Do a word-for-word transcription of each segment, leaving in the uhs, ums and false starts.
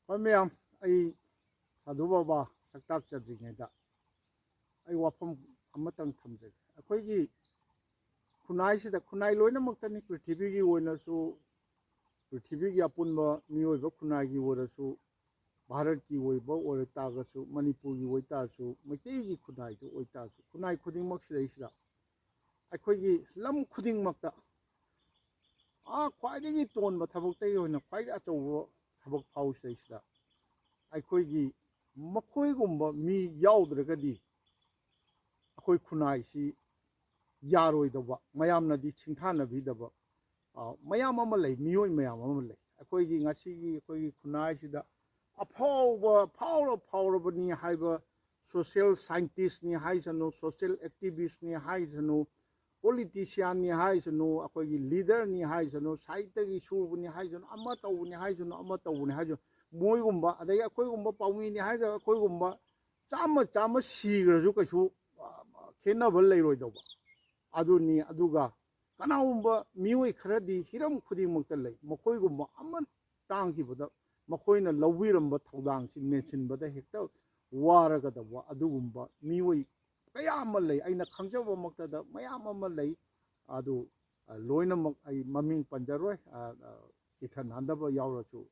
ꯍꯣꯏ ꯃꯌꯥꯝ, ꯑꯩ ꯁꯥꯙꯨ ꯕꯥꯕꯥ ꯁꯛꯇꯥꯛ ꯆꯗ꯭ꯔꯤꯉꯩꯗ ꯑꯩ ꯋꯥꯐꯝ ꯑꯃꯇꯪ ꯊꯝꯖꯒꯦ꯫ ꯑꯩꯈꯣꯏꯒꯤ ꯈꯨꯟꯅꯥꯏꯁꯤꯗ, ꯈꯨꯟꯅꯥꯏ ꯂꯣꯏꯅꯃꯛꯇꯅꯤ, ꯄ꯭ꯔꯤꯊꯤꯕꯤꯒꯤ ꯑꯣꯏꯅꯁꯨ, ꯄ꯭ꯔꯤꯊꯤꯕꯤꯒꯤ ꯑꯄꯨꯟꯕ ꯃꯤꯑꯣꯏꯕ ꯈꯨꯟꯅꯥꯏꯒꯤ ꯑꯣꯏꯔꯁꯨ, ꯚꯥꯔꯠꯀꯤ ꯑꯣꯏꯕ ꯑꯣꯏꯔ ꯇꯥꯔꯒꯁꯨ, ꯃꯅꯤꯄꯨꯔꯒꯤ ꯑꯣꯏꯇꯥꯔꯁꯨ, ꯃꯩꯇꯩꯒꯤ ꯈꯨꯟꯅꯥꯏꯗ ꯑꯣꯏꯇꯥꯔꯁꯨ, ꯈꯨꯟꯅꯥꯏ ꯈꯨꯗꯤꯡꯃꯛꯁꯤꯗꯩꯁꯤꯗ ꯑꯩꯈꯣꯏꯒꯤ ꯂꯝ ꯈꯨꯗꯤꯡꯃꯛꯇ, ꯑꯥ, ꯈ꯭ꯋꯥꯏꯗꯒꯤ ꯇꯣꯟꯕ ꯊꯕꯛꯇꯒꯤ ꯑꯣꯏꯅ ꯈ꯭ꯋꯥꯏꯗꯒꯤ ꯑꯆꯧꯕ ꯊꯕꯛ ꯐꯥꯎꯁꯤꯗꯩꯁꯤꯗ ꯑꯩꯈꯣꯏꯒꯤ ꯃꯈꯣꯏꯒꯨꯝꯕ ꯃꯤ ꯌꯥꯎꯗ꯭ꯔꯒꯗꯤ ꯑꯩꯈꯣꯏ ꯈꯨꯟꯅꯥꯏꯁꯤ ꯌꯥꯔꯣꯏꯗꯕ, ꯃꯌꯥꯝꯅꯗꯤ ꯁꯤꯡꯊꯥꯅꯕꯤꯗꯕ, ꯑ, ꯃꯌꯥꯝ ꯑꯃ ꯂꯩ, ꯃꯤꯑꯣꯏ ꯃꯌꯥꯝ ꯑꯃ ꯂꯩ꯫ ꯑꯩꯈꯣꯏꯒꯤ ꯉꯁꯤꯒꯤ ꯑꯩꯈꯣꯏꯒꯤ ꯈꯨꯟꯅꯥꯏꯁꯤꯗ ꯑꯐꯥꯎꯕ, ꯐꯥꯎꯔ ꯐꯥꯎꯔꯕꯅꯤ ꯍꯥꯏꯕ social scientistꯅꯤ ꯍꯥꯏꯁꯅꯨ, social activistꯅꯤ ꯍꯥꯏꯁꯅꯨ, politicianꯅꯤ ꯍꯥꯏꯁꯅꯨ, ꯑꯩꯈꯣꯏꯒꯤ leaderꯅꯤ ꯍꯥꯏꯁꯅꯨ, ꯁꯥꯍꯤꯇ꯭ꯌꯒꯤ ꯁꯨꯕꯅꯤ ꯍꯥꯏꯁꯅꯨ, ꯑꯃ ꯇꯧꯕꯅꯤ ꯍꯥꯏꯁꯅꯨ, ꯑꯃ ꯇꯧꯕꯅꯤ ꯍꯥꯏꯁꯅꯨ, ꯃꯣꯏꯒꯨꯝꯕ, ꯑꯗꯒꯤ ꯑꯩꯈꯣꯏꯒꯨꯝꯕ ꯄꯥꯎꯃꯤꯅꯤ ꯍꯥꯏꯁꯅꯨ, ꯑꯩꯈꯣꯏꯒꯨꯝꯕ ꯆꯥꯝꯃ ꯆꯥꯝꯃ ꯁꯤꯈ꯭ꯔꯁꯨ ꯀꯩꯁꯨ, ꯑ, ꯈꯦꯠꯅꯕ ꯂꯩꯔꯣꯏꯗꯧꯕ ꯑꯗꯨꯅꯤ꯫ ꯑꯗꯨꯒ ꯀꯅꯥꯒꯨꯝꯕ ꯃꯤꯑꯣꯏ ꯈꯔꯗꯤ ꯍꯤꯔꯝ ꯈꯨꯗꯤꯡꯃꯛꯇ ꯂꯩ, ꯃꯈꯣꯏꯒꯨꯝꯕ ꯑꯃ ꯇꯥꯡꯈꯤꯕꯗ ꯃꯈꯣꯏꯅ ꯂꯧꯕꯤꯔꯝꯕ ꯊꯧꯗꯥꯡꯁꯤ ꯃꯦꯟꯁꯤꯟꯕꯗ ꯍꯦꯛꯇ ꯋꯥꯔꯒꯗꯧꯕ ꯑꯗꯨꯒꯨꯝꯕ ꯃꯤꯑꯣꯏ ꯀꯌꯥ ꯑꯃ ꯂꯩ꯫ ꯑꯩꯅ ꯈꯪꯖꯕꯃꯛꯇꯗ ꯃꯌꯥꯝ ꯑꯃ ꯂꯩ꯫ ꯑꯗꯨ, ꯑ, ꯂꯣꯏꯅꯃꯛ ꯑꯩ ꯃꯃꯤꯡ ꯄꯟꯖꯔꯣꯏ, ꯑ, ꯑ, ꯆꯤꯊ ꯅꯥꯟꯗꯕ ꯌꯥꯎꯔꯁꯨ,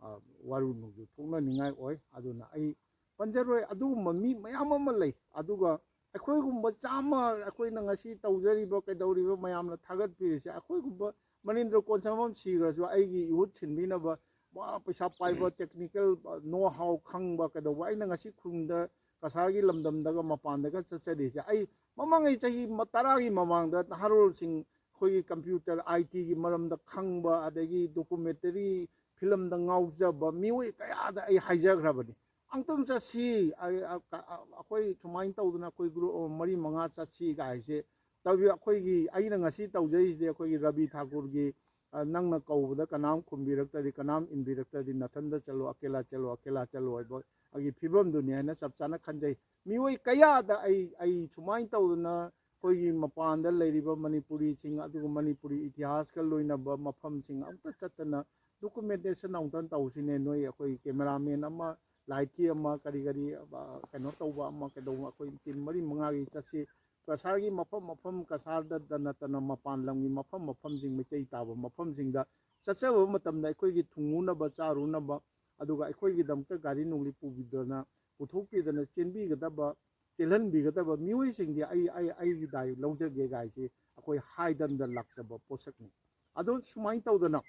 ꯑ, ꯋꯥꯔꯨ ꯅꯨꯡꯖꯨ ꯊꯣꯛꯅꯅꯤꯡꯉꯥꯏ ꯑꯣꯏ꯫ ꯑꯗꯨꯅ ꯑꯩ ꯄꯟꯖꯔꯣꯏ꯫ ꯑꯗꯨꯒꯨꯝꯕ ꯃꯤ ꯃꯌꯥꯝ ꯑꯃ ꯂꯩ꯫ ꯑꯗꯨꯒ ꯑꯩꯈꯣꯏꯒꯨꯝꯕ ꯆꯥꯝꯃ, ꯑꯩꯈꯣꯏꯅ ꯉꯁꯤ ꯇꯧꯖꯔꯤꯕ, ꯀꯩꯗꯧꯔꯤꯕ, ꯃꯌꯥꯝꯅ ꯊꯥꯒꯠꯄꯤꯔꯤꯁꯦ, ꯑꯩꯈꯣꯏꯒꯨꯝꯕ ꯃꯅꯤꯟꯗ꯭ꯔ ꯀꯣꯟꯁꯝꯕꯝ ꯁꯤꯈ꯭ꯔꯁꯨ ꯑꯩꯒꯤ ꯏꯍꯨꯠ ꯁꯤꯟꯕꯤꯅꯕ, ꯋꯥ, ꯄꯩꯁꯥ ꯄꯥꯏꯕ, technical, ꯑ, know how ꯈꯪꯕ, ꯀꯩꯗꯧꯕ, ꯑꯩꯅ ꯉꯁꯤ ꯈꯨꯟꯗ, ꯀꯁꯥꯔꯒꯤ ꯂꯝꯗꯝꯗꯒ ꯃꯄꯥꯟꯗꯒ ꯆꯠꯆꯔꯤꯁꯦ, ꯑꯩ ꯃꯃꯥꯡꯉꯩ ꯆꯍꯤ ꯃ-, ꯇꯔꯥꯒꯤ ꯃꯃꯥꯡꯗ ꯅꯍꯥꯔꯣꯜꯁꯤꯡ ꯑꯩꯈꯣꯏꯒꯤ computer, ITꯒꯤ ꯃꯔꯝꯗ ꯈꯪꯕ, ꯑꯗꯒꯤ documentary filmꯗ ꯉꯥꯎꯖꯕ ꯃꯤꯑꯣꯏ ꯀꯌꯥꯗ ꯑꯩ ꯍꯥꯏꯖꯈ꯭ꯔꯕꯅꯤ꯫ "ꯑꯃꯨꯛꯇꯪ ꯆꯠꯁꯤ, ꯑꯩ, ꯑ, ꯀ-, ꯑ, ꯑꯩꯈꯣꯏ ꯁꯨꯃꯥꯏꯅ ꯇꯧꯗꯅ ꯑꯩꯈꯣꯏ group ꯑꯃ ꯃꯔꯤ ꯃꯉꯥ ꯆꯠꯁꯤ" ꯀꯥꯏꯁꯦ ꯇꯧꯏ꯫ ꯑꯩꯈꯣꯏꯒꯤ, ꯑꯩꯅ ꯉꯁꯤ ꯇꯧꯖꯔꯤꯁꯤꯗꯤ ꯑꯩꯈꯣꯏꯒꯤ ꯔꯕꯤ ꯊꯥꯀꯨꯔꯒꯤ, ꯑ, "ꯅꯪꯅ ꯀꯧꯕꯗ ꯀꯅꯥꯝ ꯈꯨꯝꯕꯤꯔꯛꯇ꯭ꯔꯗꯤ, ꯀꯅꯥꯝ ꯏꯟꯕꯤꯔꯛꯇ꯭ꯔꯗꯤ, ꯅꯊꯟꯗ ꯆꯠꯂꯣ, ꯑꯀꯦꯂꯥ ꯆꯠꯂꯣ, ꯑꯀꯦꯂꯥ ꯆꯠꯂꯣ" ꯍꯥꯏꯕ ꯑꯩꯒꯤ ꯐꯤꯕꯝꯗꯨꯅꯤ ꯍꯥꯏꯅ ꯆꯞ ꯆꯥꯅ ꯈꯟꯖꯩ꯫ ꯃꯤꯑꯣꯏ ꯀꯌꯥꯗ ꯑꯩ, ꯑꯩ ꯁꯨꯃꯥꯏꯅ ꯇꯧꯗꯅ ꯑꯩꯈꯣꯏꯒꯤ ꯃꯄꯥꯟꯗ ꯂꯩꯔꯤꯕ ꯃꯅꯤꯄꯨꯔꯤꯁꯤꯡ, ꯑꯗꯨꯒ ꯃꯅꯤꯄꯨꯔꯤ ꯏꯇꯤꯍꯥꯁꯀ ꯂꯣꯏꯅꯕ ꯃꯐꯝꯁꯤꯡ ꯑꯃꯨꯛꯇ ꯆꯠꯇꯅ documentation ꯑꯃꯨꯛꯇꯪ ꯇꯧꯁꯤꯅꯦ, ꯅꯣꯏ ꯑꯩꯈꯣꯏ cameraman ꯑꯃ, ꯂꯥꯏꯠꯀꯤ ꯑꯃ, ꯀꯔꯤ ꯀꯔꯤ, ꯑ, ꯀꯩꯅꯣ ꯇꯧꯕ ꯑꯃ, ꯀꯩꯗꯧꯕ, ꯑꯩꯈꯣꯏ team ꯃꯔꯤ ꯃꯉꯥꯒꯤ ꯆꯠꯁꯤ꯫ ꯀꯁꯥꯔꯒꯤ ꯃꯐꯝ ꯃꯐꯝ, ꯀꯁꯥꯔꯗ ꯅꯠꯇꯅ ꯃꯄꯥꯟ ꯂꯝꯒꯤ ꯃꯐꯝ ꯃꯐꯝꯁꯤꯡ, ꯃꯩꯇꯩ ꯇꯥꯕ ꯃꯐꯝꯁꯤꯡꯗ ꯆꯠꯆꯕ ꯃꯇꯝꯗ ꯑꯩꯈꯣꯏꯒꯤ ꯊꯨꯡꯉꯨꯅꯕ, ꯆꯥꯔꯨꯅꯕ, ꯑꯗꯨꯒ ꯑꯩꯈꯣꯏꯒꯤꯗꯃꯛꯇ ꯒꯥꯔꯤ ꯅꯨꯡꯂꯤ ꯄꯨꯕꯤꯗꯅ, ꯄꯨꯊꯣꯛꯄꯤꯗꯅ ꯆꯦꯟꯕꯤꯒꯗꯕ, ꯆꯦꯜꯍꯟꯕꯤꯒꯗꯕ ꯃꯤꯑꯣꯏꯁꯤꯡꯗꯤ ꯑꯩ, ꯑꯩ, ꯑꯩꯒꯤ ꯗꯥꯏ ꯂꯧꯖꯒꯦ ꯒꯥꯏꯁꯤ ꯑꯩꯈꯣꯏ ꯍꯥꯏꯗꯅ ꯂꯥꯛꯆꯕ ꯄꯣꯠꯁꯛꯅꯤ꯫ ꯑꯗꯣ ꯁꯨꯃꯥꯏꯅ ꯇꯧꯗꯅ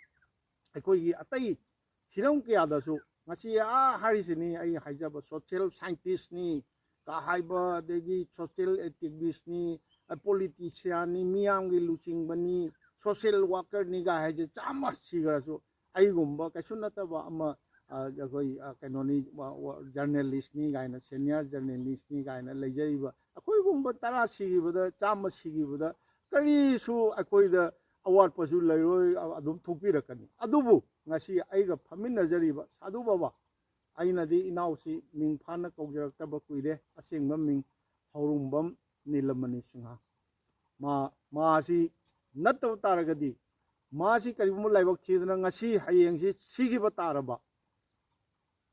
ꯑꯩꯈꯣꯏꯒꯤ ꯑꯇꯩ ꯍꯤꯔꯝ ꯀꯌꯥꯗꯁꯨ ꯉꯁꯤ ꯑꯥ ꯍꯥꯏꯔꯤꯁꯤꯅꯤ, ꯑꯩ ꯍꯥꯏꯖꯕ social scientistꯅꯤ ꯀ ꯍꯥꯏꯕ, ꯑꯗꯒꯤ social activistꯅꯤ, politicianꯅꯤ, ꯃꯤꯌꯥꯝꯒꯤ ꯂꯨꯆꯤꯡꯕꯅꯤ, social workerꯅꯤ ꯒ ꯍꯥꯏꯁꯦ ꯆꯥꯝꯃ ꯁꯤꯈ꯭ꯔꯁꯨ, ꯑꯩꯒꯨꯝꯕ ꯀꯩꯁꯨ ꯅꯠꯇꯕ ꯑꯃ, ꯑ, ꯑꯩꯈꯣꯏ, ꯑ, ꯀꯩꯅꯣꯅꯤ, ꯋꯥ-, ꯋꯥ-, journalistꯅꯤ ꯀꯥꯏꯅ, senior journalistꯅꯤ ꯀꯥꯏꯅ ꯂꯩꯖꯔꯤꯕ ꯑꯩꯈꯣꯏꯒꯨꯝꯕ ꯇꯔꯥ ꯁꯤꯈꯤꯕꯗ, ꯆꯥꯝꯃ ꯁꯤꯈꯤꯕꯗ ꯀꯔꯤꯁꯨ ꯑꯩꯈꯣꯏꯗ ꯑꯋꯥꯠꯄꯁꯨ ꯂꯩꯔꯣꯏ, ꯑ-, ꯑꯗꯨꯝ ꯊꯣꯛꯄꯤꯔꯛꯀꯅꯤ꯫ ꯑꯗꯨꯕꯨ ꯉꯁꯤ ꯑꯩꯒ ꯐꯝꯃꯤꯟꯅꯖꯔꯤꯕ ꯁꯥꯙꯨ ꯕꯕꯥ, ꯑꯩꯅꯗꯤ ꯏꯅꯥꯎꯁꯤ ꯃꯤꯡ ꯐꯥꯅ ꯀꯧꯖꯔꯛꯇꯕ ꯀꯨꯏꯔꯦ, ꯑꯁꯦꯡꯕ ꯃꯤꯡ ꯍꯧꯔꯨꯡꯕꯝ ꯅꯤꯂꯃꯅꯤ ꯁꯤꯡꯍ꯫ ꯃꯥ, ꯃꯥꯁꯤ ꯅꯠꯇꯕ ꯇꯥꯔꯒꯗꯤ, ꯃꯥꯁꯤ ꯀꯔꯤꯒꯨꯝꯕ ꯂꯥꯏꯕꯛ ꯊꯤꯗꯅ ꯉꯁꯤ ꯍꯌꯦꯡꯁꯤ ꯁꯤꯈꯤꯕ ꯇꯥꯔꯕ,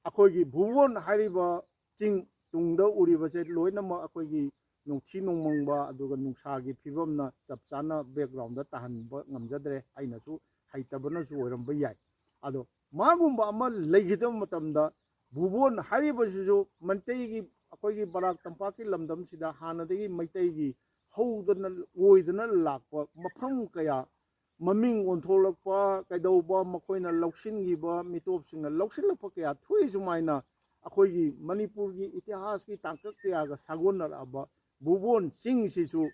ꯑꯩꯈꯣꯏꯒꯤ ꯚꯨꯕꯣꯟ ꯍꯥꯏꯔꯤꯕ ꯆꯤꯡ ꯇꯨꯡꯗ ꯎꯔꯤꯕꯁꯦ ꯂꯣꯏꯅꯃꯛ ꯑꯩꯈꯣꯏꯒꯤ ꯅꯨꯡꯊꯤ ꯅꯣꯡꯃꯪꯕ, ꯑꯗꯨꯒ ꯅꯨꯡꯁꯥꯒꯤ ꯐꯤꯕꯝꯅ ꯆꯞ ꯆꯥꯅ backgroundꯗ ꯇꯥꯍꯟꯕ ꯉꯝꯖꯗ꯭ꯔꯦ꯫ ꯑꯩꯅꯁꯨ ꯍꯩꯇꯕꯅꯁꯨ ꯑꯣꯏꯔꯝꯕ ꯌꯥꯏ꯫ ꯑꯗꯣ ꯃꯥꯒꯨꯝꯕ ꯑꯃ ꯂꯩꯈꯤꯗꯕ ꯃꯇꯝꯗ ꯚꯨꯕꯣꯟ ꯍꯥꯏꯔꯤꯕꯁꯤꯁꯨ ꯃꯩꯇꯩꯒꯤ, ꯑꯩꯈꯣꯏꯒꯤ ꯕꯔꯥꯛ ꯇꯝꯄꯥꯛꯀꯤ ꯂꯝꯗꯝꯁꯤꯗ ꯍꯥꯟꯅꯗꯒꯤ ꯃꯩꯇꯩꯒꯤ ꯍꯧꯗꯅ, ꯑꯣꯏꯗꯅ ꯂꯥꯛꯄ ꯃꯐꯝ ꯀꯌꯥ, ꯃꯃꯤꯡ ꯑꯣꯟꯊꯣꯛꯂꯛꯄ, ꯀꯩꯗꯧꯕ, ꯃꯈꯣꯏꯅ ꯂꯧꯁꯤꯟꯈꯤꯕ, ꯃꯤꯇꯣꯞꯁꯤꯡꯅ ꯂꯧꯁꯤꯜꯂꯛꯄ ꯀꯌꯥ ꯊꯣꯛꯏ꯫ ꯁꯨꯃꯥꯏꯅ ꯑꯩꯈꯣꯏꯒꯤ ꯃꯅꯤꯄꯨꯔꯒꯤ ꯏꯇꯤꯍꯥꯁꯀꯤ ꯇꯥꯡꯀꯛ ꯀꯌꯥꯒ ꯁꯥꯒꯣꯟꯅꯔꯛꯑꯕ ꯚꯨꯕꯣꯟ ꯆꯤꯡꯁꯤꯁꯨ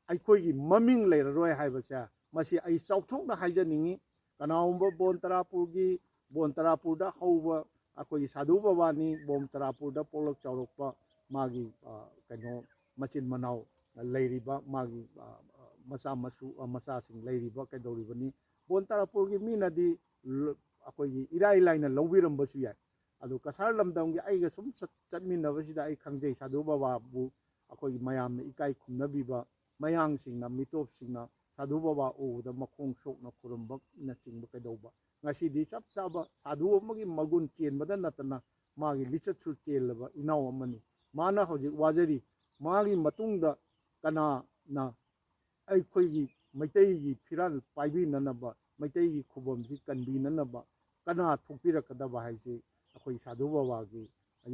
ꯑꯩꯈꯣꯏꯒꯤ ꯃꯃꯤꯡ ꯂꯩꯔꯔꯣꯏ ꯍꯥꯏꯕꯁꯦ, ꯃꯁꯤ ꯑꯩ ꯆꯥꯎꯊꯣꯛꯅ ꯍꯥꯏꯖꯅꯤꯡꯉꯤ꯫ ꯀꯅꯥꯒꯨꯝꯕ ꯕꯣꯟ ꯇꯔꯥꯄꯨꯔꯒꯤ, ꯕꯣꯟ ꯇꯔꯥꯄꯨꯔꯗ ꯍꯧꯕ ꯑꯩꯈꯣꯏꯒꯤ ꯁꯥꯙꯨ ꯕꯕꯥꯅꯤ, ꯕꯣꯟ ꯇꯔꯥꯄꯨꯔꯗ ꯄꯣꯛꯂꯛ ꯆꯥꯎꯔꯛꯄ ꯃꯥꯒꯤ, ꯑ, ꯀꯩꯅꯣ, ꯃꯆꯤꯟ ꯃꯅꯥꯎ ꯂꯩꯔꯤꯕ ꯃꯥꯒꯤ, ꯑ, ꯑ, ꯃꯆꯥ ꯃꯁꯨ, ꯑ, ꯃꯆꯥꯁꯤꯡ ꯂꯩꯔꯤꯕ ꯀꯩꯗꯧꯔꯤꯕꯅꯤ꯫ ꯕꯣꯟ ꯇꯔꯥꯄꯨꯔꯒꯤ ꯃꯤꯅꯗꯤ ꯂ-, ꯑꯩꯈꯣꯏꯒꯤ ꯏꯔꯥꯏ ꯂꯥꯏꯅ ꯂꯧꯕꯤꯔꯝꯕꯁꯨ ꯌꯥꯏ꯫ ꯑꯗꯨ ꯀꯁꯥꯔ ꯂꯝꯗꯝꯒꯤ ꯑꯩꯒ ꯁꯨꯝ ꯆꯠ-, ꯆꯠꯃꯤꯟꯅꯕꯁꯤꯗ ꯑꯩ ꯈꯪꯖꯩ, ꯁꯥꯙꯨ ꯕꯕꯥꯕꯨ ꯑꯩꯈꯣꯏꯒꯤ ꯃꯌꯥꯝꯅ ꯏꯀꯥꯏ ꯈꯨꯝꯅꯕꯤꯕ, ꯃꯌꯥꯡꯁꯤꯡꯅ, ꯃꯤꯇꯣꯞꯁꯤꯡꯅ ꯁꯥꯙꯨ ꯕꯕꯥ ꯎꯕꯗ ꯃꯈꯣꯡ ꯁꯣꯛꯅ ꯈꯨꯔꯨꯝꯕꯅꯆꯤꯡꯕ ꯀꯩꯗꯧꯕ, ꯉꯁꯤꯗꯤ ꯆꯞ ꯆꯥꯕ ꯁꯥꯗꯨ ꯑꯃꯒꯤ ꯃꯒꯨꯟ ꯆꯦꯟꯕꯗ ꯅꯠꯇꯅ ꯃꯥꯒꯤ ꯂꯤꯆꯠꯁꯨ ꯆꯦꯜꯂꯕ ꯏꯅꯥꯎ ꯑꯃꯅꯤ꯫ ꯃꯥꯅ ꯍꯧꯖꯤꯛ ꯋꯥꯖꯔꯤ꯫ ꯃꯥꯒꯤ ꯃꯇꯨꯡꯗ ꯀꯅꯥꯅ ꯑꯩꯈꯣꯏꯒꯤ ꯃꯩꯇꯩꯒꯤ ꯐꯤꯔꯥꯜ ꯄꯥꯏꯕꯤꯅꯅꯕ, ꯃꯩꯇꯩꯒꯤ ꯈꯨꯕꯝꯁꯤ ꯀꯟꯕꯤꯅꯅꯕ ꯀꯅꯥ ꯊꯣꯛꯄꯤꯔꯛꯀꯗꯕ ꯍꯥꯏꯁꯤ ꯑꯩꯈꯣꯏ ꯁꯥꯗꯨ ꯕꯕꯥꯒꯤ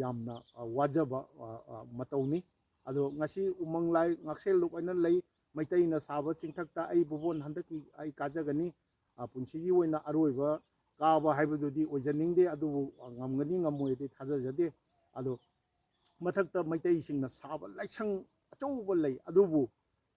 ꯌꯥꯝꯅ, ꯑ, ꯋꯥꯖꯕ, ꯑ, ꯑ, ꯃꯇꯧꯅꯤ꯫ ꯑꯗꯣ ꯉꯁꯤ ꯎꯃꯪ ꯂꯥꯏ ꯉꯥꯛꯁꯦꯜ ꯂꯨꯞ ꯍꯥꯏꯅ ꯂꯩ꯫ ꯃꯩꯇꯩꯅ ꯁꯥꯕ ꯆꯤꯡꯊꯛꯇ ꯑꯩ ꯚꯨꯕꯣꯟ ꯍꯟꯗꯛꯀꯤ ꯑꯩ ꯀꯥꯖꯒꯅꯤ꯫ ꯑ, ꯄꯨꯟꯁꯤꯒꯤ ꯑꯣꯏꯅ ꯑꯔꯣꯏꯕ ꯀꯥꯕ ꯍꯥꯏꯕꯗꯨꯗꯤ ꯑꯣꯏꯖꯅꯤꯡꯗꯦ, ꯑꯗꯨꯕꯨ, ꯑ, ꯉꯝꯒꯅꯤ ꯉꯝꯃꯣꯏꯗꯤ ꯊꯥꯖꯖꯗꯦ꯫ ꯑꯗꯣ ꯃꯊꯛꯇ ꯃꯩꯇꯩꯁꯤꯡꯅ ꯁꯥꯕ ꯂꯥꯏꯁꯪ ꯑꯆꯧꯕ ꯂꯩ, ꯑꯗꯨꯕꯨ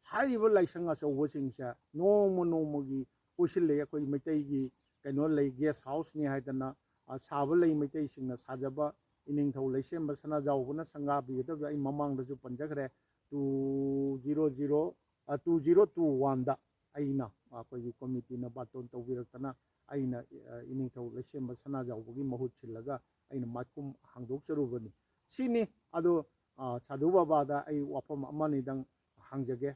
ꯍꯥꯏꯔꯤꯕ ꯂꯥꯏꯁꯪ ꯑꯆꯧꯕꯁꯤꯡꯁꯦ ꯅꯣꯡꯃ ꯅꯣꯡꯃꯒꯤ ꯀꯣꯏꯁꯤꯜꯂꯛꯑꯦ꯫ ꯑꯩꯈꯣꯏ ꯃꯩꯇꯩꯒꯤ ꯀꯩꯅꯣ ꯂꯩ, ꯒꯦꯁ ꯍꯥꯎꯁꯅꯤ ꯍꯥꯏꯗꯅ, ꯑ, ꯁꯥꯕ ꯂꯩ, ꯃꯩꯇꯩꯁꯤꯡꯅ ꯁꯥꯖꯕ ꯏꯅꯤꯡꯊꯧ ꯂꯩꯁꯦꯝꯕ ꯁꯅꯥꯖꯥꯎꯕꯅ ꯁꯪꯒꯥꯕꯤꯒꯗꯕ ꯑꯩ ꯃꯃꯥꯡꯗꯁꯨ ꯄꯟꯖꯈ꯭ꯔꯦ꯫ ꯇꯨ ꯖꯤꯔꯣ ꯖꯤꯔꯣ, ꯑ, ꯇꯨ ꯖꯤꯔꯣ ꯇꯨ ꯋꯥꯟꯗ ꯑꯩꯅ, ꯑꯩꯈꯣꯏꯒꯤ ꯀꯣꯃꯤꯇꯤꯅ ꯕꯥꯔꯇꯣꯟ ꯇꯧꯕꯤꯔꯛꯇꯅ ꯑꯩꯅ, ꯑ, ꯏꯅꯤꯡꯊꯧ ꯂꯩꯁꯦꯝꯕ ꯁꯅꯥꯖꯥꯎꯕꯒꯤ ꯃꯍꯨꯠ ꯁꯤꯜꯂꯒ ꯑꯩꯅ ꯃꯥꯏꯈꯨꯝ ꯍꯥꯡꯗꯣꯛꯆꯔꯨꯕꯅꯤ꯫ ꯁꯤꯅꯤ꯫ ꯑꯗꯣ, ꯑ, ꯁꯥꯗꯨ ꯕꯕꯥꯗ ꯑꯩ ꯋꯥꯐꯝ ꯑꯃ ꯑꯅꯤꯗꯪ ꯍꯪꯖꯒꯦ꯫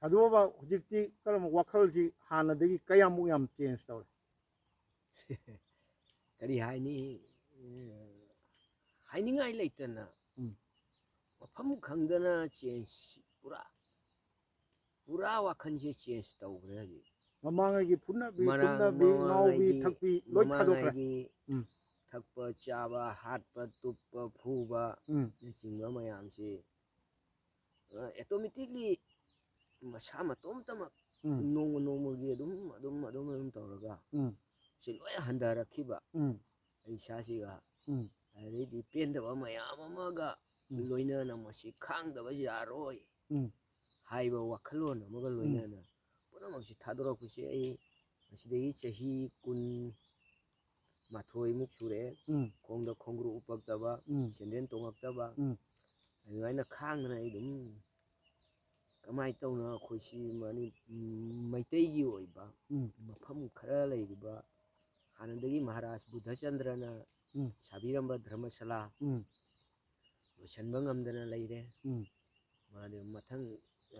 ꯁꯥꯗꯨ ꯕꯕꯥ, ꯍꯧꯖꯤꯛꯇꯤ ꯀꯔꯝꯕ ꯋꯥꯈꯜꯁꯤ ꯍꯥꯟꯅꯗꯒꯤ ꯀꯌꯥꯃꯨꯛ ꯌꯥꯝ ꯆꯦꯟꯖ ꯇꯧꯔꯦ? ꯀꯔꯤ ꯍꯥꯏꯅꯤ? ꯍꯥꯏꯅꯤꯡꯉꯥꯏ ꯂꯩꯇꯅ, ꯎꯝ꯫ ꯃꯐꯝ ꯈꯪꯗꯅ ꯆꯦꯟꯖ ꯄꯨꯔꯥ, ꯄꯨꯔꯥ ꯋꯥꯈꯜꯁꯦ ꯆꯦꯟꯖ ꯇꯧꯈ꯭ꯔꯦ ꯍꯧꯖꯤꯛ꯫ ꯃꯃꯥꯡꯉꯩꯒꯤ ꯐꯨꯅꯕꯤ, ꯃꯔꯥꯡ-, ꯇꯨꯝꯅꯕꯤ, ꯉꯥꯎꯕꯤ, ꯃꯃꯥꯡꯉꯩꯒꯤ, ꯊꯛꯄꯤ ꯂꯣꯏ ꯊꯥꯗꯣꯛꯈ꯭ꯔꯦ꯫ ꯃꯃꯥꯡꯉꯩꯒꯤ ꯎꯝ꯫ ꯊꯛꯄ ꯆꯥꯕ, ꯍꯥꯠꯄ ꯇꯨꯞꯄ ꯐꯨꯕ ꯎꯝ꯫ ꯅꯆꯤꯡꯕ ꯃꯌꯥꯝꯁꯤ, ꯑ, automatically ꯃꯁꯥ ꯃꯇꯣꯝꯇꯃꯛ ꯎꯝ꯫ ꯅꯣꯡꯃ ꯅꯣꯡꯃꯒꯤ ꯑꯗꯨꯝ, ꯑꯗꯨꯝ, ꯑꯗꯨꯝ, ꯑꯗꯨꯝ ꯇꯧꯔꯒ ꯎꯝ꯫ ꯁꯤ ꯂꯣꯏ ꯍꯟꯊꯔꯛꯈꯤꯕ꯫ ꯎꯝ꯫ ꯑꯩ ꯏꯁꯥꯁꯤꯒ ꯎꯝ꯫ ꯑꯗꯩꯗꯤ ꯄꯦꯟꯗꯕ ꯃꯌꯥꯝ ꯑꯃꯒ ꯎꯝ꯫ ꯂꯣꯏꯅꯅ ꯃꯁꯤ ꯈꯥꯡꯗꯕ ꯌꯥꯔꯣꯏ ꯎꯝ꯫ ꯍꯥꯏꯕ ꯋꯥꯈꯜꯂꯣꯟ ꯑꯃꯒ ꯂꯣꯏꯅꯅ ꯄꯨꯝꯅꯃꯛꯁꯤ ꯊꯥꯗꯣꯔꯛꯄꯁꯦ ꯑꯩ ꯉꯁꯤꯗꯒꯤ ꯆꯍꯤ ꯀꯨꯟ ꯃꯥꯊꯣꯏꯃꯨꯛ ꯁꯨꯔꯛꯑꯦ꯫ ꯎꯝ꯫ ꯈꯣꯡꯗ ꯈꯣꯡꯒ꯭ꯔꯨ ꯎꯞꯄꯛꯇꯕ, ꯎꯝ꯫ ꯁꯦꯟꯗꯦꯜ ꯇꯣꯡꯉꯛꯇꯕ, ꯎꯝ꯫ ꯑꯗꯨꯃꯥꯏꯅ ꯈꯥꯡꯗꯅ ꯑꯩ ꯑꯗꯨꯝ ꯀꯃꯥꯏꯅ ꯇꯧꯅ ꯑꯩꯈꯣꯏꯁꯤ ꯃꯅꯤ-, ꯃꯩꯇꯩꯒꯤ ꯑꯣꯏꯕ ꯎꯝ꯫ ꯃꯐꯝ ꯈꯔ ꯂꯩꯔꯤꯕ ꯍꯥꯟꯅꯗꯒꯤ ꯃꯍꯥꯔꯥꯖ ꯕꯨꯙꯆꯟꯗ꯭ꯔꯅ ꯎꯝ꯫ ꯁꯥꯕꯤꯔꯝꯕ ꯙꯔꯃꯁꯥꯂꯥ ꯎꯝ꯫ ꯂꯣꯏꯁꯤꯟꯕ ꯉꯝꯗꯅ ꯂꯩꯔꯦ꯫ ꯎꯝ꯫ ꯃꯥꯗꯤ ꯃꯊꯪ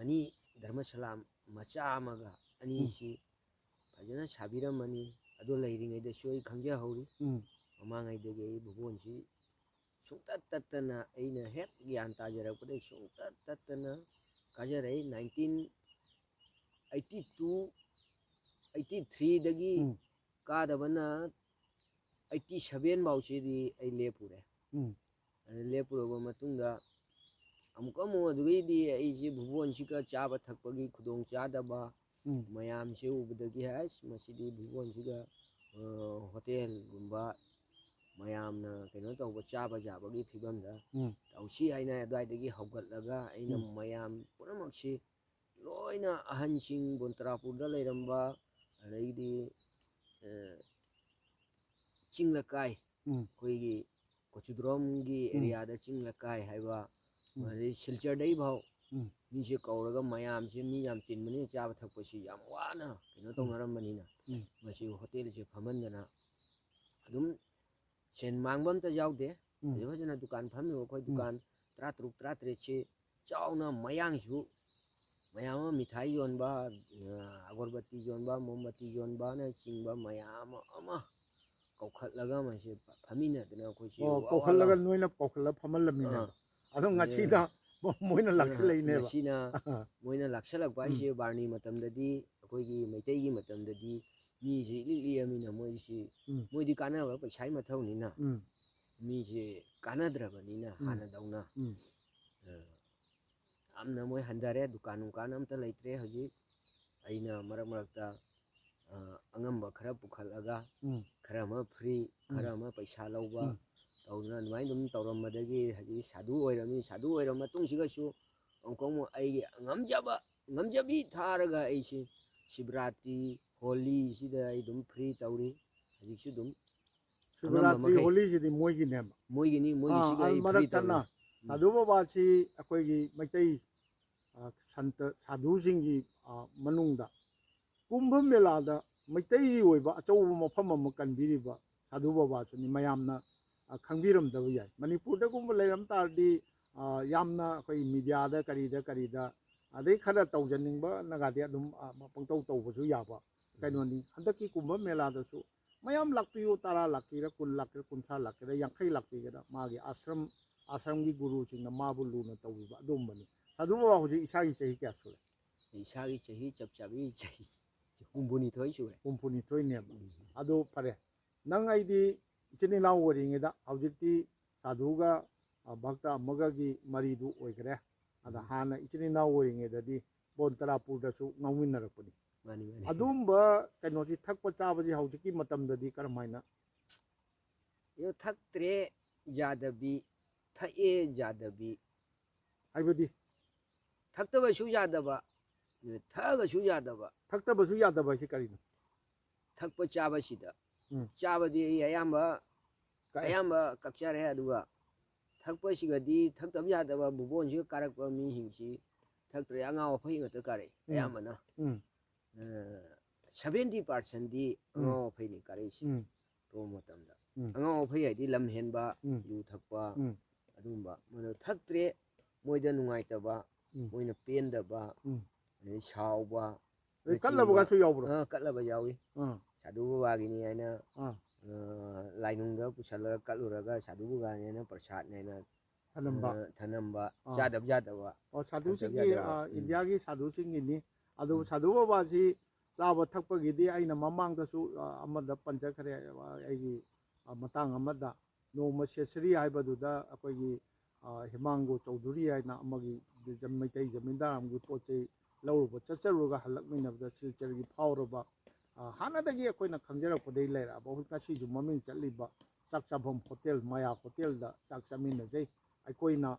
ꯑꯅꯤ ꯙꯔꯃꯁꯥꯂꯥ ꯃꯆꯥ ꯑꯃꯒ ꯑꯅꯤꯁꯤ ꯐꯖꯅ ꯁꯥꯕꯤꯔꯝꯃꯅꯤ꯫ ꯑꯗꯣ ꯂꯩꯔꯤꯉꯩꯗꯁꯨ ꯑꯩ ꯈꯪꯖꯍꯧꯔꯤ꯫ ꯎꯝ꯫ ꯃꯃꯥꯡꯉꯩꯗꯒꯤ ꯑꯩ ꯚꯨꯕꯣꯟꯁꯤ ꯁꯨꯡꯇꯠ ꯇꯠꯇꯅ, ꯑꯩꯅ ꯍꯦꯛ ꯒ꯭ꯌꯥꯟ ꯇꯥꯖꯔꯛꯄꯗꯒꯤ ꯁꯨꯡꯇꯠ ꯇꯠꯇꯅ ꯀꯥꯖꯔꯛꯏ꯫ Nineteen eighty two, eighty three ꯗꯒꯤ ꯎꯝ꯫ ꯀꯥꯗꯕꯅ eighty seven ꯐꯥꯎꯁꯤꯗꯤ ꯑꯩ ꯂꯦꯞꯄꯨꯔꯦ꯫ ꯎꯝ꯫ ꯑꯗꯨ ꯂꯦꯞꯄꯨꯔꯕ ꯃꯇꯨꯡꯗ ꯑꯃꯨꯛꯀ ꯑꯃꯨꯛ ꯑꯗꯨꯗꯒꯤꯗꯤ ꯑꯩꯁꯤ ꯚꯨꯕꯣꯟꯁꯤꯒ ꯆꯥꯕ ꯊꯛꯄꯒꯤ ꯈꯨꯗꯣꯡ ꯆꯥꯗꯕ ꯎꯝ꯫ ꯃꯌꯥꯝꯁꯦ ꯎꯕꯗꯒꯤ, "ꯑꯁ, ꯃꯁꯤꯗꯤ ꯚꯨꯕꯣꯟꯁꯤꯒ, ꯑ, ꯍꯣꯇꯦꯜꯒꯨꯝꯕ ꯃꯌꯥꯝꯅ ꯀꯩꯅꯣ ꯇꯧꯕ ꯆꯥꯕ ꯌꯥꯕꯒꯤ ꯐꯤꯕꯝꯗ ꯎꯝ꯫ ꯇꯧꯁꯤ" ꯍꯥꯏꯅ ꯑꯗꯨꯋꯥꯏꯗꯒꯤ ꯍꯧꯒꯠꯂꯒ ꯑꯩꯅ ꯎꯝ꯫ ꯃꯌꯥꯝ ꯄꯨꯝꯅꯃꯛꯁꯤ ꯂꯣꯏꯅ ꯑꯍꯟꯁꯤꯡ ꯕꯣꯟꯇ꯭ꯔꯥꯄꯨꯔꯗ ꯂꯩꯔꯝꯕ, ꯑꯗꯩꯗꯤ, ꯑ, ꯆꯤꯡ ꯂꯩꯀꯥꯏ, ꯎꯝ꯫ ꯑꯩꯈꯣꯏꯒꯤ ꯀꯣꯆꯨꯗ꯭ꯔꯣꯝꯒꯤ ꯎꯝ꯫ ꯑꯦꯔꯤꯌꯥꯗ ꯆꯤꯡ ꯂꯩꯀꯥꯏ ꯍꯥꯏꯕ, ꯎꯝ꯫ ꯑꯗꯩ ꯁꯤꯜꯆꯔꯗꯩ ꯐꯥꯎ ꯎꯝ꯫ ꯃꯤꯁꯦ ꯀꯧꯔꯒ ꯃꯌꯥꯝꯁꯦ ꯃꯤ ꯌꯥꯝ ꯇꯤꯟꯕꯅꯤꯅ ꯆꯥꯕ ꯊꯛꯄꯁꯤ ꯌꯥꯝ ꯋꯥꯅ ꯀꯩꯅꯣ ꯎꯝ꯫ ꯇꯧꯅꯔꯝꯕꯅꯤꯅ ꯎꯝ꯫ ꯃꯁꯤ ꯍꯣꯇꯦꯜꯁꯦ ꯐꯝꯍꯟꯗꯅ ꯑꯗꯨꯝ ꯁꯦꯟ ꯃꯥꯡꯕ ꯑꯝꯇ ꯌꯥꯎꯗꯦ꯫ ꯎꯝ꯫ ꯐꯖ ꯐꯖꯅ ꯗꯨꯀꯥꯟ ꯐꯝꯃꯤꯕ ꯑꯩꯈꯣꯏ ꯎꯝ꯫ ꯗꯨꯀꯥꯟ ꯇꯔꯥ ꯇꯔꯨꯛ, ꯇꯔꯥ ꯇꯔꯦꯠꯁꯤ ꯆꯥꯎꯅ ꯃꯌꯥꯡꯁꯨ ꯃꯌꯥꯝ ꯑꯃ, ꯃꯤꯊꯥꯏ ꯌꯣꯟꯕ, ꯑ, ꯑꯒꯔꯕꯠꯇꯤ ꯌꯣꯟꯕ, ꯃꯣꯝꯕꯠꯇꯤ ꯌꯣꯟꯕꯅꯆꯤꯡꯕ ꯃꯌꯥꯝ ꯑꯃ ꯀꯧꯈꯠꯂꯒ ꯃꯁꯤ ꯐꯝꯃꯤꯟꯅꯗꯅ ꯑꯩꯈꯣꯏꯁꯤ ꯑꯣ, ꯋꯥ ꯋꯥ ꯀꯧꯈꯠꯂꯒ ꯂꯥꯎ-, ꯅꯣꯏꯅ ꯀꯧꯈꯠꯂꯒ ꯐꯝꯍꯜꯂꯝꯃꯤꯅꯦꯕ꯫ ꯑꯥ꯫ ꯑꯗꯣ ꯑꯗꯨꯅ ꯉꯁꯤꯗ ꯃꯣꯏꯅ ꯑꯥ, ꯂꯥꯛꯁꯤꯜꯂꯛꯏꯅꯦꯕ꯫ ꯉꯁꯤꯅ ꯃꯣꯏꯅ ꯂꯥꯛꯁꯜꯂꯛꯄ ꯎꯝ꯫ ꯍꯥꯏꯁꯦ ꯕꯥꯔꯅꯤ ꯃꯇꯝꯗꯗꯤ, ꯑꯩꯈꯣꯏꯒꯤ ꯃꯩꯇꯩꯒꯤ ꯃꯇꯝꯗꯗꯤ ꯃꯤꯁꯤ ꯏꯂꯤꯛ ꯂꯤꯛꯑꯃꯤꯅ ꯃꯣꯏꯁꯤ, ꯎꯝ꯫ ꯃꯣꯏꯗꯤ ꯀꯥꯟꯅꯕ ꯄꯩꯁꯥꯒꯤ ꯃꯊꯧꯅꯤꯅ ꯎꯝ꯫ ꯃꯤꯁꯤ ꯀꯥꯟꯅꯗ꯭ꯔꯕꯅꯤꯅ ꯎꯝ꯫ ꯍꯥꯟꯅꯗꯧꯅ, ꯎꯝ꯫ ꯑ, ꯌꯥꯝꯅ ꯃꯣꯏ ꯍꯟꯊꯔꯦ꯫ ꯗꯨꯀꯥꯟ ꯅꯨꯡꯀꯥꯟ ꯑꯝꯇ ꯂꯩꯇ꯭ꯔꯦ ꯍꯧꯖꯤꯛ꯫ ꯑꯩꯅ ꯃꯔꯛ ꯃꯔꯛꯇ, ꯑ, ꯑꯉꯝꯕ ꯈꯔ ꯄꯨꯈꯠꯂꯒ ꯎꯝ꯫ ꯈꯔ ꯑꯃ ꯐ꯭ꯔꯤ, ꯎꯝ꯫ ꯈꯔ ꯑꯃ ꯄꯩꯁꯥ ꯂꯧꯕ ꯎꯝ꯫ ꯇꯧꯗꯅ ꯑꯗꯨꯃꯥꯏꯅ ꯑꯗꯨꯝ ꯇꯧꯔꯝꯕꯗꯒꯤ ꯍꯧꯖꯤꯛ ꯁꯥꯗꯨ ꯑꯣꯏꯔꯝꯃꯤ꯫ ꯁꯥꯗꯨ ꯑꯣꯏꯔ ꯃꯇꯨꯡꯁꯤꯒꯁꯨ ꯑꯃꯨꯛꯀ ꯑꯃꯨꯛ ꯑꯩꯒꯤ ꯉꯝꯖꯕ, ꯉꯝꯖꯕꯤ ꯊꯥꯔꯒ ꯑꯩꯁꯤ ꯁꯤꯕꯔꯥꯇ꯭ꯔꯤ, ꯍꯣꯂꯤꯁꯤꯗ ꯑꯩ ꯑꯗꯨꯝ ꯐ꯭ꯔꯤ ꯇꯧꯔꯤ꯫ ꯍꯧꯖꯤꯛꯁꯨ ꯑꯗꯨꯝ ꯑꯉꯝꯕ ꯁꯤꯕꯔꯥꯇ꯭ꯔꯤ ꯃꯈꯩ꯫ ꯍꯣꯂꯤꯁꯤꯗꯤ ꯃꯣꯏꯒꯤꯅꯦꯕ꯫ ꯃꯣꯏꯒꯤꯅꯤ, ꯃꯣꯏꯒꯤꯁꯤꯒ ꯑꯥ, ꯑꯩ ꯐ꯭ꯔꯤ ꯃꯔꯛ ꯊꯠꯅ ꯇꯧꯔꯤ꯫ ꯎꯝ꯫ ꯁꯥꯙꯨ ꯕꯕꯥꯁꯤ ꯑꯩꯈꯣꯏꯒꯤ ꯃꯩꯇꯩ, ꯑ, ꯁꯟꯇ ꯁꯥꯙꯨꯁꯤꯡꯒꯤ, ꯑ, ꯃꯅꯨꯡꯗ ꯀꯨꯝꯚ ꯃꯦꯂꯥꯗ ꯃꯩꯇꯩꯒꯤ ꯑꯣꯏꯕ ꯑꯆꯧꯕ ꯃꯐꯝ ꯑꯃ ꯀꯟꯕꯤꯔꯤꯕ ꯁꯥꯙꯨ ꯕꯕꯥꯁꯨꯅꯤ꯫ ꯃꯌꯥꯝꯅ, ꯑ, ꯈꯪꯕꯤꯔꯝꯗꯕ ꯌꯥꯏ꯫ ꯃꯅꯤꯄꯨꯔꯗꯒꯨꯝꯕ ꯂꯩꯔꯝ ꯇꯥꯔꯗꯤ, ꯑ, ꯌꯥꯝꯅ ꯑꯩꯈꯣꯏ ꯃꯤꯗꯤꯌꯥꯗ ꯀꯔꯤꯗ ꯀꯔꯤꯗ ꯑꯗꯩ ꯈꯔ ꯇꯧꯖꯅꯤꯡꯕꯅꯒꯗꯤ ꯑꯗꯨꯝ, ꯑ, ꯄꯪꯇꯧ ꯇꯧꯕꯁꯨ ꯌꯥꯕ꯫ ꯀꯩꯅꯣꯅꯤ, ꯍꯟꯗꯛꯀꯤ ꯀꯨꯝꯚ ꯃꯦꯂꯥꯗꯁꯨ ꯃꯌꯥꯝ ꯂꯥꯛꯄꯤꯌꯨ, ꯇꯔꯥ ꯂꯥꯛꯀꯦꯔꯥ, ꯀꯨꯟ ꯂꯥꯛꯀꯦꯔꯥ, ꯀꯨꯟꯊ꯭ꯔꯥ ꯂꯥꯛꯀꯦꯔꯥ, ꯌꯥꯡꯈꯩ ꯂꯥꯛꯄꯤꯒꯦꯔꯥ, ꯃꯥꯒꯤ ꯑꯥꯁ꯭ꯔꯝ, ꯑꯥꯁ꯭ꯔꯝꯒꯤ ꯒꯨꯔꯨꯁꯤꯡꯅ ꯃꯥꯕꯨ ꯂꯨꯅ ꯇꯧꯕꯤꯕ ꯑꯗꯨꯒꯨꯝꯕꯅꯤ꯫ ꯁꯥꯙꯨ ꯕꯕꯥ ꯍꯧꯖꯤꯛ ꯏꯁꯥꯒꯤ ꯆꯍꯤ ꯀꯌꯥ ꯁꯨꯔꯦ? ꯏꯁꯥꯒꯤ ꯆꯍꯤ ꯆꯞ ꯆꯥꯕꯤ ꯆꯍꯤ ꯍꯨꯝꯐꯨꯅꯤꯊꯣꯏ ꯁꯨꯔꯦ꯫ ꯍꯨꯝꯐꯨꯅꯤꯊꯣꯏꯅꯦꯕ꯫ ꯎꯝ꯫ ꯑꯗꯣ ꯐꯔꯦ, ꯅꯪ ꯑꯩꯗꯤ ꯏꯆꯤꯟ ꯏꯅꯥꯎ ꯑꯣꯏꯔꯤꯉꯩꯗ, ꯍꯧꯖꯤꯛꯇꯤ ꯁꯥꯙꯨꯒ, ꯑ, ꯚꯛꯇ ꯑꯃꯒꯒꯤ ꯃꯔꯤꯗꯨ ꯑꯣꯏꯈ꯭ꯔꯦ꯫ ꯑꯗ ꯎꯝ꯫ ꯍꯥꯟꯅ ꯏꯆꯤꯟ ꯏꯅꯥꯎ ꯑꯣꯏꯔꯤꯉꯩꯗꯗꯤ ꯕꯣꯟ ꯇꯔꯥꯄꯨꯔꯗꯁꯨ ꯉꯥꯎꯃꯤꯟꯅꯔꯛꯄꯅꯤ꯫ ꯃꯥꯅꯤ, ꯃꯥꯅꯤ꯫ ꯑꯗꯨꯝꯕ ꯀꯩꯅꯣꯁꯤ, ꯊꯛꯄ ꯆꯥꯕꯁꯤ ꯍꯧꯖꯤꯛꯀꯤ ꯃꯇꯝꯗꯗꯤ ꯀꯔꯝ ꯍꯥꯏꯅ? ꯑꯗꯣ ꯊꯛꯇ꯭ꯔꯦ ꯌꯥꯗꯕꯤ, ꯊꯛꯑꯦ ꯌꯥꯗꯕꯤ꯫ ꯍꯥꯏꯕꯗꯤ? ꯊꯛꯇꯕꯁꯨ ꯌꯥꯗꯕ, ꯊꯛꯑꯒꯁꯨ ꯌꯥꯗꯕ꯫ ꯊꯛꯇꯕꯁꯨ ꯌꯥꯗꯕ ꯍꯥꯏꯁꯤ ꯀꯔꯤꯅꯣ? ꯊꯛꯄ ꯆꯥꯕꯁꯤꯗ꯫ ꯎꯝ꯫ ꯆꯥꯕꯗꯤ ꯑꯩ ꯑꯌꯥꯝꯕ, ꯀꯛꯑꯦ꯫ ꯑꯌꯥꯝꯕ ꯀꯛꯆꯔꯦ, ꯑꯗꯨꯒ ꯊꯛꯄꯁꯤꯒꯗꯤ ꯊꯛꯇꯕ ꯌꯥꯗꯕ ꯚꯨꯕꯣꯟꯁꯤꯒ ꯀꯥꯔꯛꯄ ꯃꯤꯁꯤꯡꯁꯤ ꯊꯛꯇ꯭ꯔꯦ, ꯑꯉꯥꯎ ꯑꯐꯩ ꯉꯥꯛꯇ ꯀꯥꯔꯛꯏ, ꯎꯝ꯫ ꯑꯌꯥꯝꯕꯅ꯫ ꯎꯝ꯫ ꯑ, seventy percent ꯗꯤ ꯎꯝ꯫ ꯑꯉꯥꯎ ꯑꯐꯩꯅꯤ ꯀꯥꯔꯛꯏꯁꯤ꯫ ꯎꯝ꯫ ꯇꯧꯕ ꯃꯇꯝꯗ꯫ ꯎꯝ꯫ ꯑꯉꯥꯎ ꯑꯐꯩ ꯍꯥꯏꯗꯤ ꯂꯝ ꯍꯦꯟꯕ, ꯎꯝ꯫ ꯌꯨ ꯊꯛꯄ, ꯎꯝ꯫ ꯑꯗꯨꯒꯨꯝꯕ꯫ ꯃꯗꯨ ꯊꯛꯇ꯭ꯔꯦ, ꯃꯣꯏꯗ ꯅꯨꯡꯉꯥꯏꯇꯕ, ꯎꯝ꯫ ꯃꯣꯏꯅ ꯄꯦꯟꯗꯕ, ꯎꯝ꯫ ꯑꯗꯩ ꯁꯥꯎꯕ, ꯑꯗꯩ ꯅꯆꯤꯡꯕ꯫ ꯀꯠꯂꯕꯒꯁꯨ ꯌꯥꯎꯕ꯭ꯔꯣ? ꯑ, ꯀꯠꯂꯕ ꯌꯥꯎꯏ꯫ ꯑꯥ꯫ ꯁꯥꯙꯨ ꯕꯕꯥꯒꯤꯅꯤ ꯍꯥꯏꯅ, ꯑꯥ꯫ ꯑ, ꯂꯥꯏꯅꯨꯡꯗ ꯄꯨꯁꯜꯂꯒ ꯀꯠꯂꯨꯔꯒ ꯁꯥꯙꯨ ꯕꯕꯥꯅꯤ ꯍꯥꯏꯅ ꯄ꯭ꯔꯁꯥꯗꯅꯤ ꯍꯥꯏꯅ, ꯊꯅꯝꯕ꯫ ꯑ, ꯊꯅꯝꯕ, ꯑꯥ꯫ ꯆꯥꯗꯕ ꯌꯥꯗꯕ꯫ ꯑꯣ, ꯁꯥꯙꯨꯁꯤꯡꯒꯤ, ꯊꯛꯇꯕ ꯌꯥꯗꯕ꯫ ꯑ, ꯎꯝ꯫ ꯏꯟꯗꯤꯌꯥꯒꯤ ꯁꯥꯙꯨꯁꯤꯡꯒꯤꯅꯤ꯫ ꯑꯗꯨ ꯎꯝ꯫ ꯁꯥꯙꯨ ꯕꯕꯥꯁꯤ ꯆꯥꯕ ꯊꯛꯄꯒꯤꯗꯤ ꯑꯩꯅ ꯃꯃꯥꯡꯗꯁꯨ, ꯑ, ꯑꯃꯗ ꯄꯟꯖꯈ꯭ꯔꯦ, ꯑ, ꯑꯩꯒꯤ, ꯑ, ꯃꯇꯥꯡ ꯑꯃꯗ꯫ ꯅꯣꯡꯃ ꯁꯦꯁꯔꯤ ꯍꯥꯏꯕꯗꯨꯗ ꯑꯩꯈꯣꯏꯒꯤ, ꯑ, ꯍꯤꯃꯥꯡꯒꯣ ꯆꯧꯙꯨꯔꯤ ꯍꯥꯏꯅ ꯑꯃꯒꯤ ꯖ-, ꯃꯩꯇꯩ ꯖꯃꯤꯟꯗꯥꯔ ꯑꯃꯒꯤ ꯄꯣꯠ ꯆꯩ ꯂꯧꯔꯨꯕ ꯆꯠꯆꯔꯨꯔꯒ ꯍꯜꯂꯛꯃꯤꯟꯅꯕꯗ ꯁꯤꯜꯆꯔꯒꯤ ꯐꯥꯎꯔꯕ, ꯑ, ꯍꯥꯟꯅꯗꯒꯤ ꯑꯩꯈꯣꯏꯅ ꯈꯪꯖꯔꯛꯄꯗꯒꯤ ꯂꯩꯔꯛꯑꯕ, ꯍꯧꯖꯤꯛ ꯉꯁꯤꯁꯨ ꯃꯃꯤꯡ ꯆꯠꯂꯤꯕ ꯆꯥꯛ ꯆꯥꯐꯝ ꯍꯣꯇꯦꯜ, ꯃꯌꯥ ꯍꯣꯇꯦꯜꯗ ꯆꯥꯛ ꯆꯥꯃꯤꯟꯅꯖꯩ꯫ ꯑꯩꯈꯣꯏꯅ,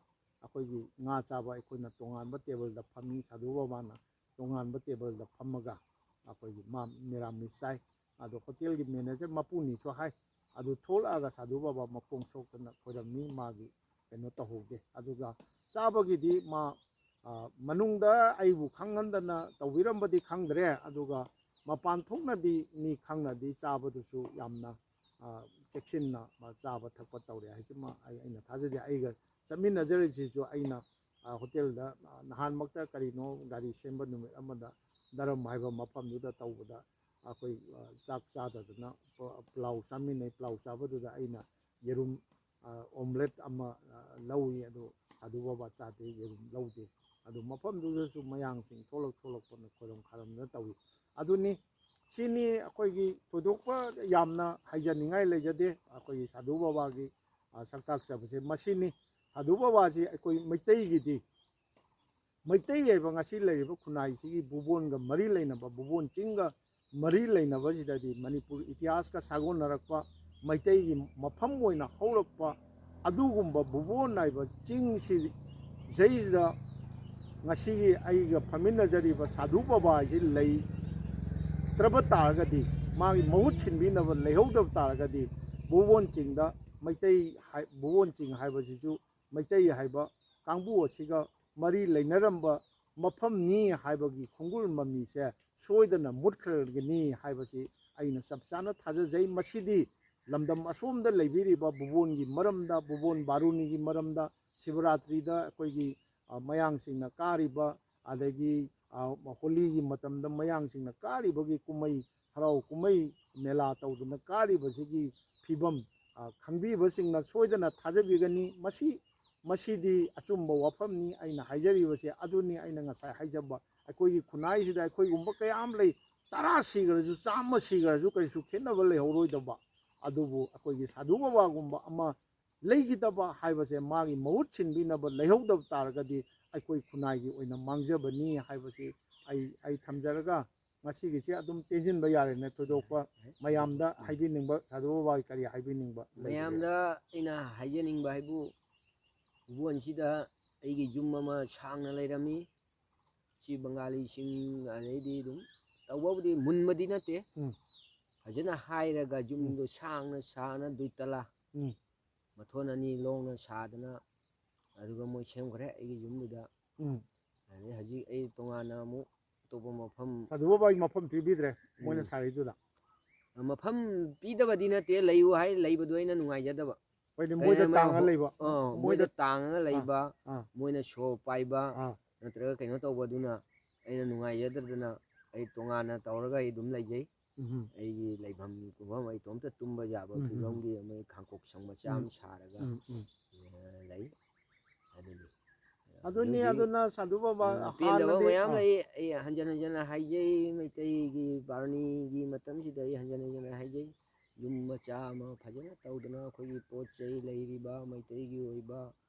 ꯑꯩꯈꯣꯏꯒꯤ ꯉꯥ ꯆꯥꯕ ꯑꯩꯈꯣꯏꯅ ꯇꯣꯉꯥꯟꯕ ꯇꯦꯕꯜꯗ ꯐꯝꯃꯤ, ꯁꯥꯙꯨ ꯕꯕꯥꯅ ꯇꯣꯉꯥꯟꯕ ꯇꯦꯕꯜꯗ ꯐꯝꯃꯒ ꯑꯩꯈꯣꯏꯒꯤ ꯃꯥ ꯃꯤꯔꯥꯃꯤꯁ ꯆꯥꯏ꯫ ꯑꯗꯣ ꯍꯣꯇꯦꯜꯒꯤ ꯃꯦꯅꯦꯖꯔ ꯃꯄꯨꯅꯤꯁꯨ ꯍꯥꯏ꯫ ꯑꯗꯨ ꯊꯣꯛꯂꯛꯑꯒ ꯁꯥꯙꯨ ꯕꯕꯥ ꯃꯈꯣꯡ ꯁꯣꯛꯇꯅ ꯈꯣꯏꯔꯝꯃꯤ, ꯃꯥꯒꯤ ꯀꯩꯅꯣ ꯇꯧꯍꯧꯗꯦ꯫ ꯑꯗꯨꯒ ꯆꯥꯕꯒꯤꯗꯤ ꯃꯥ, ꯑ, ꯃꯅꯨꯡꯗ ꯑꯩꯕꯨ ꯈꯪꯍꯟꯗꯅ ꯇꯧꯕꯤꯔꯝꯕꯗꯤ ꯈꯪꯗ꯭ꯔꯦ, ꯑꯗꯨꯒ ꯃꯄꯥꯟ ꯊꯣꯛꯅꯗꯤ ꯃꯤ ꯈꯪꯅꯗꯤ ꯆꯥꯕꯗꯨꯁꯨ ꯌꯥꯝꯅ, ꯑ, ꯆꯦꯛꯁꯤꯟꯅ ꯃꯥ ꯆꯥꯕ ꯊꯛꯄ ꯇꯧꯔꯦ ꯍꯥꯏꯁꯤꯃ ꯑꯩ, ꯑꯩꯅ ꯊꯥꯖꯗꯦ꯫ ꯑꯩꯒ ꯆꯠꯃꯤꯟꯅꯖꯔꯤꯕꯁꯤꯁꯨ ꯑꯩꯅ, ꯑ, ꯍꯣꯇꯦꯜꯗ, ꯑ, ꯅꯍꯥꯟꯃꯛꯇ ꯀꯔꯤꯅꯣ ꯒꯥꯔꯤ ꯁꯦꯝꯕ ꯅꯨꯃꯤꯠ ꯑꯃꯗ ꯗꯔꯝ ꯍꯥꯏꯕ ꯃꯐꯝꯗꯨꯗ ꯇꯧꯕꯗ ꯑꯩꯈꯣꯏ, ꯑ, ꯆꯥꯛ ꯆꯥꯗꯗꯅ ꯄ-, ꯄ꯭ꯂꯥꯎ ꯆꯥꯃꯤꯟꯅꯩ꯫ ꯄ꯭ꯂꯥꯎ ꯆꯥꯕꯗꯨꯗ ꯑꯩꯅ ꯌꯦꯔꯨꯝ, ꯑ, omelette ꯑꯃ, ꯑ, ꯂꯧꯏ꯫ ꯑꯗꯨ ꯁꯥꯙꯨ ꯕꯕꯥ ꯆꯥꯗꯦ, ꯌꯦꯔꯨꯝ ꯂꯧꯗꯦ꯫ ꯑꯗꯨ ꯃꯐꯝꯗꯨꯗꯁꯨ ꯃꯌꯥꯡꯁꯤꯡ ꯊꯣꯛꯂꯛ ꯊꯣꯛꯂꯛꯄꯅ ꯈꯣꯏꯔꯝ ꯈꯥꯔꯝꯗꯅ ꯇꯧꯏ꯫ ꯑꯗꯨꯅꯤ, ꯁꯤꯅꯤ ꯑꯩꯈꯣꯏꯒꯤ ꯊꯣꯏꯗꯣꯛꯄ ꯌꯥꯝꯅ ꯍꯥꯏꯖꯅꯤꯡꯉꯥꯏ ꯂꯩꯖꯗꯦ꯫ ꯑꯩꯈꯣꯏꯒꯤ ꯁꯥꯙꯨ ꯕꯕꯥꯒꯤ, ꯑ, ꯁꯛꯇꯥꯛꯆꯕꯁꯦ ꯃꯁꯤꯅꯤ꯫ ꯁꯥꯙꯨ ꯕꯕꯥꯁꯤ ꯑꯩꯈꯣꯏ ꯃꯩꯇꯩꯒꯤꯗꯤ, ꯃꯩꯇꯩ ꯍꯥꯏꯕ ꯉꯁꯤ ꯂꯩꯔꯤꯕ ꯈꯨꯟꯅꯥꯏꯁꯤꯒꯤ ꯕꯨꯕꯣꯟꯒ ꯃꯔꯤ ꯂꯩꯅꯕ, ꯕꯨꯕꯣꯟ ꯆꯤꯡꯒ ꯃꯔꯤ ꯂꯩꯅꯕꯁꯤꯗꯗꯤ ꯃꯅꯤꯄꯨꯔ ꯏꯇꯤꯍꯥꯁꯀ ꯁꯥꯒꯣꯟꯅꯔꯛꯄ, ꯃꯩꯇꯩꯒꯤ ꯃꯐꯝ ꯑꯣꯏꯅ ꯍꯧꯔꯛꯄ ꯑꯗꯨꯒꯨꯝꯕ ꯕꯨꯕꯣꯟ ꯍꯥꯏꯕ ꯆꯤꯡꯁꯤꯗꯩꯁꯤꯗ ꯉꯁꯤꯒꯤ ꯑꯩꯒ ꯐꯝꯃꯤꯟꯅꯖꯔꯤꯕ ꯁꯥꯙꯨ ꯕꯕꯥ ꯍꯥꯏꯁꯤ ꯂꯩꯇ꯭ꯔꯕ ꯇꯥꯔꯒꯗꯤ, ꯃꯥꯒꯤ ꯃꯍꯨꯠ ꯁꯤꯟꯕꯤꯅꯕ ꯂꯩꯍꯧꯗꯕ ꯇꯥꯔꯒꯗꯤ, ꯕꯨꯕꯣꯟ ꯆꯤꯡꯗ ꯃꯩꯇꯩ ꯍꯥꯏ-, ꯕꯨꯕꯣꯟ ꯆꯤꯡ ꯍꯥꯏꯕꯁꯤꯁꯨ ꯃꯩꯇꯩ ꯍꯥꯏꯕ ꯀꯥꯡꯕꯨ ꯑꯁꯤꯒ ꯃꯔꯤ ꯂꯩꯅꯔꯝꯕ ꯃꯐꯝꯅꯤ ꯍꯥꯏꯕꯒꯤ ꯈꯣꯡꯒꯨꯜ ꯃꯃꯤꯁꯦ ꯁꯣꯏꯗꯅ ꯃꯨꯠꯈ꯭ꯔꯒꯅꯤ ꯍꯥꯏꯕꯁꯤ ꯑꯩꯅ ꯆꯞ ꯆꯥꯅ ꯊꯥꯖꯖꯩ꯫ ꯃꯁꯤꯗꯤ ꯂꯝꯗꯝ ꯑꯁꯣꯝꯗ ꯂꯩꯕꯤꯔꯤꯕ ꯕꯨꯕꯣꯟꯒꯤ ꯃꯔꯝꯗ, ꯕꯨꯕꯣꯟ ꯕꯥꯔꯨꯅꯤꯒꯤ ꯃꯔꯝꯗ, ꯁꯤꯕꯔꯥꯇ꯭ꯔꯤꯗ ꯑꯩꯈꯣꯏꯒꯤ, ꯑ, ꯃꯌꯥꯡꯁꯤꯡꯅ ꯀꯥꯔꯤꯕ, ꯑꯗꯒꯤ, ꯑ, ꯍꯣꯂꯤꯒꯤ ꯃꯇꯝꯗ ꯃꯌꯥꯡꯁꯤꯡꯅ ꯀꯥꯔꯤꯕꯒꯤ ꯀꯨꯝꯍꯩ, ꯍꯔꯥꯎ ꯀꯨꯝꯍꯩ ꯃꯦꯂꯥ ꯇꯧꯗꯨꯅ ꯀꯥꯔꯤꯕꯁꯤꯒꯤ ꯐꯤꯕꯝ, ꯑ, ꯈꯪꯕꯤꯕꯁꯤꯡꯅ ꯁꯣꯏꯗꯅ ꯊꯥꯖꯕꯤꯒꯅꯤ꯫ ꯃꯁꯤ, ꯃꯁꯤꯗꯤ ꯑꯆꯨꯝꯕ ꯋꯥꯐꯝꯅꯤ꯫ ꯑꯩꯅ ꯍꯥꯏꯖꯔꯤꯕꯁꯦ ꯑꯗꯨꯅꯤ꯫ ꯑꯩꯅ ꯉꯁꯥꯏ ꯍꯥꯏꯖꯕ, ꯑꯩꯈꯣꯏꯒꯤ ꯈꯨꯟꯅꯥꯏꯁꯤꯗ ꯑꯩꯈꯣꯏꯒꯨꯝꯕ ꯀꯌꯥ ꯑꯃ ꯂꯩ꯫ ꯇꯔꯥ ꯁꯤꯈ꯭ꯔꯁꯨ, ꯆꯥꯝꯃ ꯁꯤꯈ꯭ꯔꯁꯨ ꯀꯔꯤꯁꯨ ꯈꯦꯠꯅꯕ ꯂꯩꯍꯧꯔꯣꯏꯗꯕ꯫ ꯑꯗꯨꯕꯨ ꯑꯩꯈꯣꯏꯒꯤ ꯁꯥꯙꯨ ꯕꯕꯥꯒꯨꯝꯕ ꯑꯃ ꯂꯩꯈꯤꯗꯕ ꯍꯥꯏꯕꯁꯦ, ꯃꯥꯒꯤ ꯃꯍꯨꯠ ꯁꯤꯟꯕꯤꯅꯕ ꯂꯩꯍꯧꯗꯕ ꯇꯥꯔꯒꯗꯤ ꯑꯩꯈꯣꯏ ꯈꯨꯟꯅꯥꯏꯒꯤ ꯑꯣꯏꯅ ꯃꯥꯡꯖꯕꯅꯤ ꯍꯥꯏꯕꯁꯤ ꯑꯩ, ꯑꯩ ꯊꯝꯖꯔꯒ, ꯉꯁꯤꯒꯤꯁꯦ ꯑꯗꯨꯝ ꯇꯦꯟꯁꯤꯟꯕ ꯌꯥꯔꯦꯅꯦ꯫ ꯊꯣꯏꯗꯣꯛꯄ ꯃꯌꯥꯝꯗ ꯍꯥꯏꯕꯤꯅꯤꯡꯕ, ꯁꯥꯙꯨ ꯕꯕꯥꯒꯤ ꯀꯔꯤ ꯍꯥꯏꯕꯤꯅꯤꯡꯕ ꯂꯩꯕꯒꯦ? ꯃꯌꯥꯝꯗ ꯑꯩꯅ ꯍꯥꯏꯖꯅꯤꯡꯕ ꯍꯥꯏꯕꯨ, ꯏꯕꯨꯡꯁꯤꯗ ꯑꯩꯒꯤ ꯌꯨꯝ ꯑꯃ ꯁꯥꯡꯅ ꯂꯩꯔꯝꯃꯤ꯫ ꯁꯤ ꯕꯪꯒꯥꯂꯤꯁꯤꯡ ꯑꯗꯩꯗꯤ ꯑꯗꯨꯝ ꯇꯧꯕꯕꯨꯗꯤ ꯃꯨꯟꯕꯗꯤ ꯅꯠꯇꯦ꯫ ꯎꯝ꯫ ꯐꯖꯅ ꯍꯥꯏꯔꯒ ꯌꯨꯝꯗꯣ ꯁꯥꯡꯅ ꯁꯥꯅ ꯗꯨꯏꯇꯂꯥ ꯎꯝ꯫ ꯃꯊꯣꯟ ꯑꯅꯤ ꯂꯣꯡꯅ ꯁꯥꯗꯅ ꯑꯗꯨꯒ ꯃꯣꯏ ꯁꯦꯝꯈ꯭ꯔꯦ ꯑꯩꯒꯤ ꯌꯨꯝꯗꯨꯗ꯫ ꯎꯝ꯫ ꯑꯗꯩ ꯍꯧꯖꯤꯛ ꯑꯩ ꯇꯣꯉꯥꯟꯅ ꯑꯃꯨꯛ ꯑꯇꯣꯞꯄ ꯃꯐꯝ ꯁꯥꯙꯨ ꯕꯕꯥꯒꯤ ꯃꯐꯝ ꯄꯤꯕꯤꯗ꯭ꯔꯦ ꯃꯣꯏꯅ ꯎꯝ꯫ ꯁꯥꯔꯤꯗꯨꯗ? ꯃꯐꯝ ꯄꯤꯗꯕꯗꯤ ꯅꯠꯇꯦ, ꯂꯩꯌꯨ ꯍꯥꯏ, ꯂꯩꯕꯗꯣ ꯑꯩꯅ ꯅꯨꯡꯉꯥꯏꯖꯗꯕ꯫ ꯍꯣꯏꯅꯦ, ꯀꯩ ꯃꯣꯏꯗ ꯍꯥꯏ, ꯃꯣꯏ ꯇꯥꯡꯉ ꯍꯣ-, ꯂꯩꯕ꯫ ꯑ, ꯃꯣꯏꯗ ꯃꯣꯏꯗ ꯇꯥꯡꯉꯒ ꯑꯥ, ꯂꯩꯕ, ꯑꯥ꯫ ꯃꯣꯏꯅ ꯁꯣ ꯄꯥꯏꯕ, ꯑꯥ꯫ ꯅꯠꯇ꯭ꯔꯒ ꯀꯩꯅꯣ ꯇꯧꯕꯗꯨꯅ ꯑꯩꯅ ꯅꯨꯡꯉꯥꯏꯖꯗꯗꯅ ꯑꯩ ꯇꯣꯉꯥꯟꯅ ꯇꯧꯔꯒ ꯑꯩ ꯑꯗꯨꯝ ꯂꯩꯖꯩ꯫ ꯎꯝ꯫ ꯑꯩꯒꯤ ꯂꯩꯐꯝ ꯈꯣꯠꯐꯝ ꯑꯩ ꯏꯇꯣꯝꯇ ꯇꯨꯝꯕ ꯌꯥꯕ ꯎꯝ, ꯎꯝ꯫ ꯐꯤꯕꯝꯒꯤ ꯑꯃ ꯈꯥꯡꯀꯣꯛ ꯁꯪ ꯃꯆꯥ ꯎꯝ꯫ ꯑꯃ ꯁꯥꯔꯒ, ꯎꯝ, ꯎꯝ꯫ ꯑ, ꯂꯩ꯫ ꯑꯗꯨꯅꯤ꯫ ꯑꯗꯨꯅꯤ, ꯑꯗꯨꯒꯤ, ꯑꯗꯨꯅ ꯁꯥꯙꯨ ꯕꯥꯕꯥ ꯎꯝ, ꯄꯦꯟꯗꯕ ꯍꯥꯟꯅꯗꯤ, ꯃꯌꯥꯝ ꯑꯥ꯫ ꯂꯩ꯫ ꯑꯩ ꯍꯟꯖꯟ ꯍꯟꯖꯟꯅ ꯍꯥꯏꯖꯩ, ꯃꯩꯇꯩꯒꯤ ꯕꯥꯔꯨꯅꯤꯒꯤ ꯃꯇꯝꯁꯤꯗ ꯑꯩ ꯍꯟꯖꯟ ꯍꯟꯖꯟꯅ ꯍꯥꯏꯖꯩ꯫ ꯌꯨꯝ ꯃꯆꯥ ꯑꯃ ꯐꯖꯅ ꯇꯧꯗꯅ ꯑꯩꯈꯣꯏꯒꯤ ꯄꯣꯠ ꯆꯩ ꯂꯩꯔꯤꯕ ꯃꯩꯇꯩꯒꯤ ꯑꯣꯏꯕ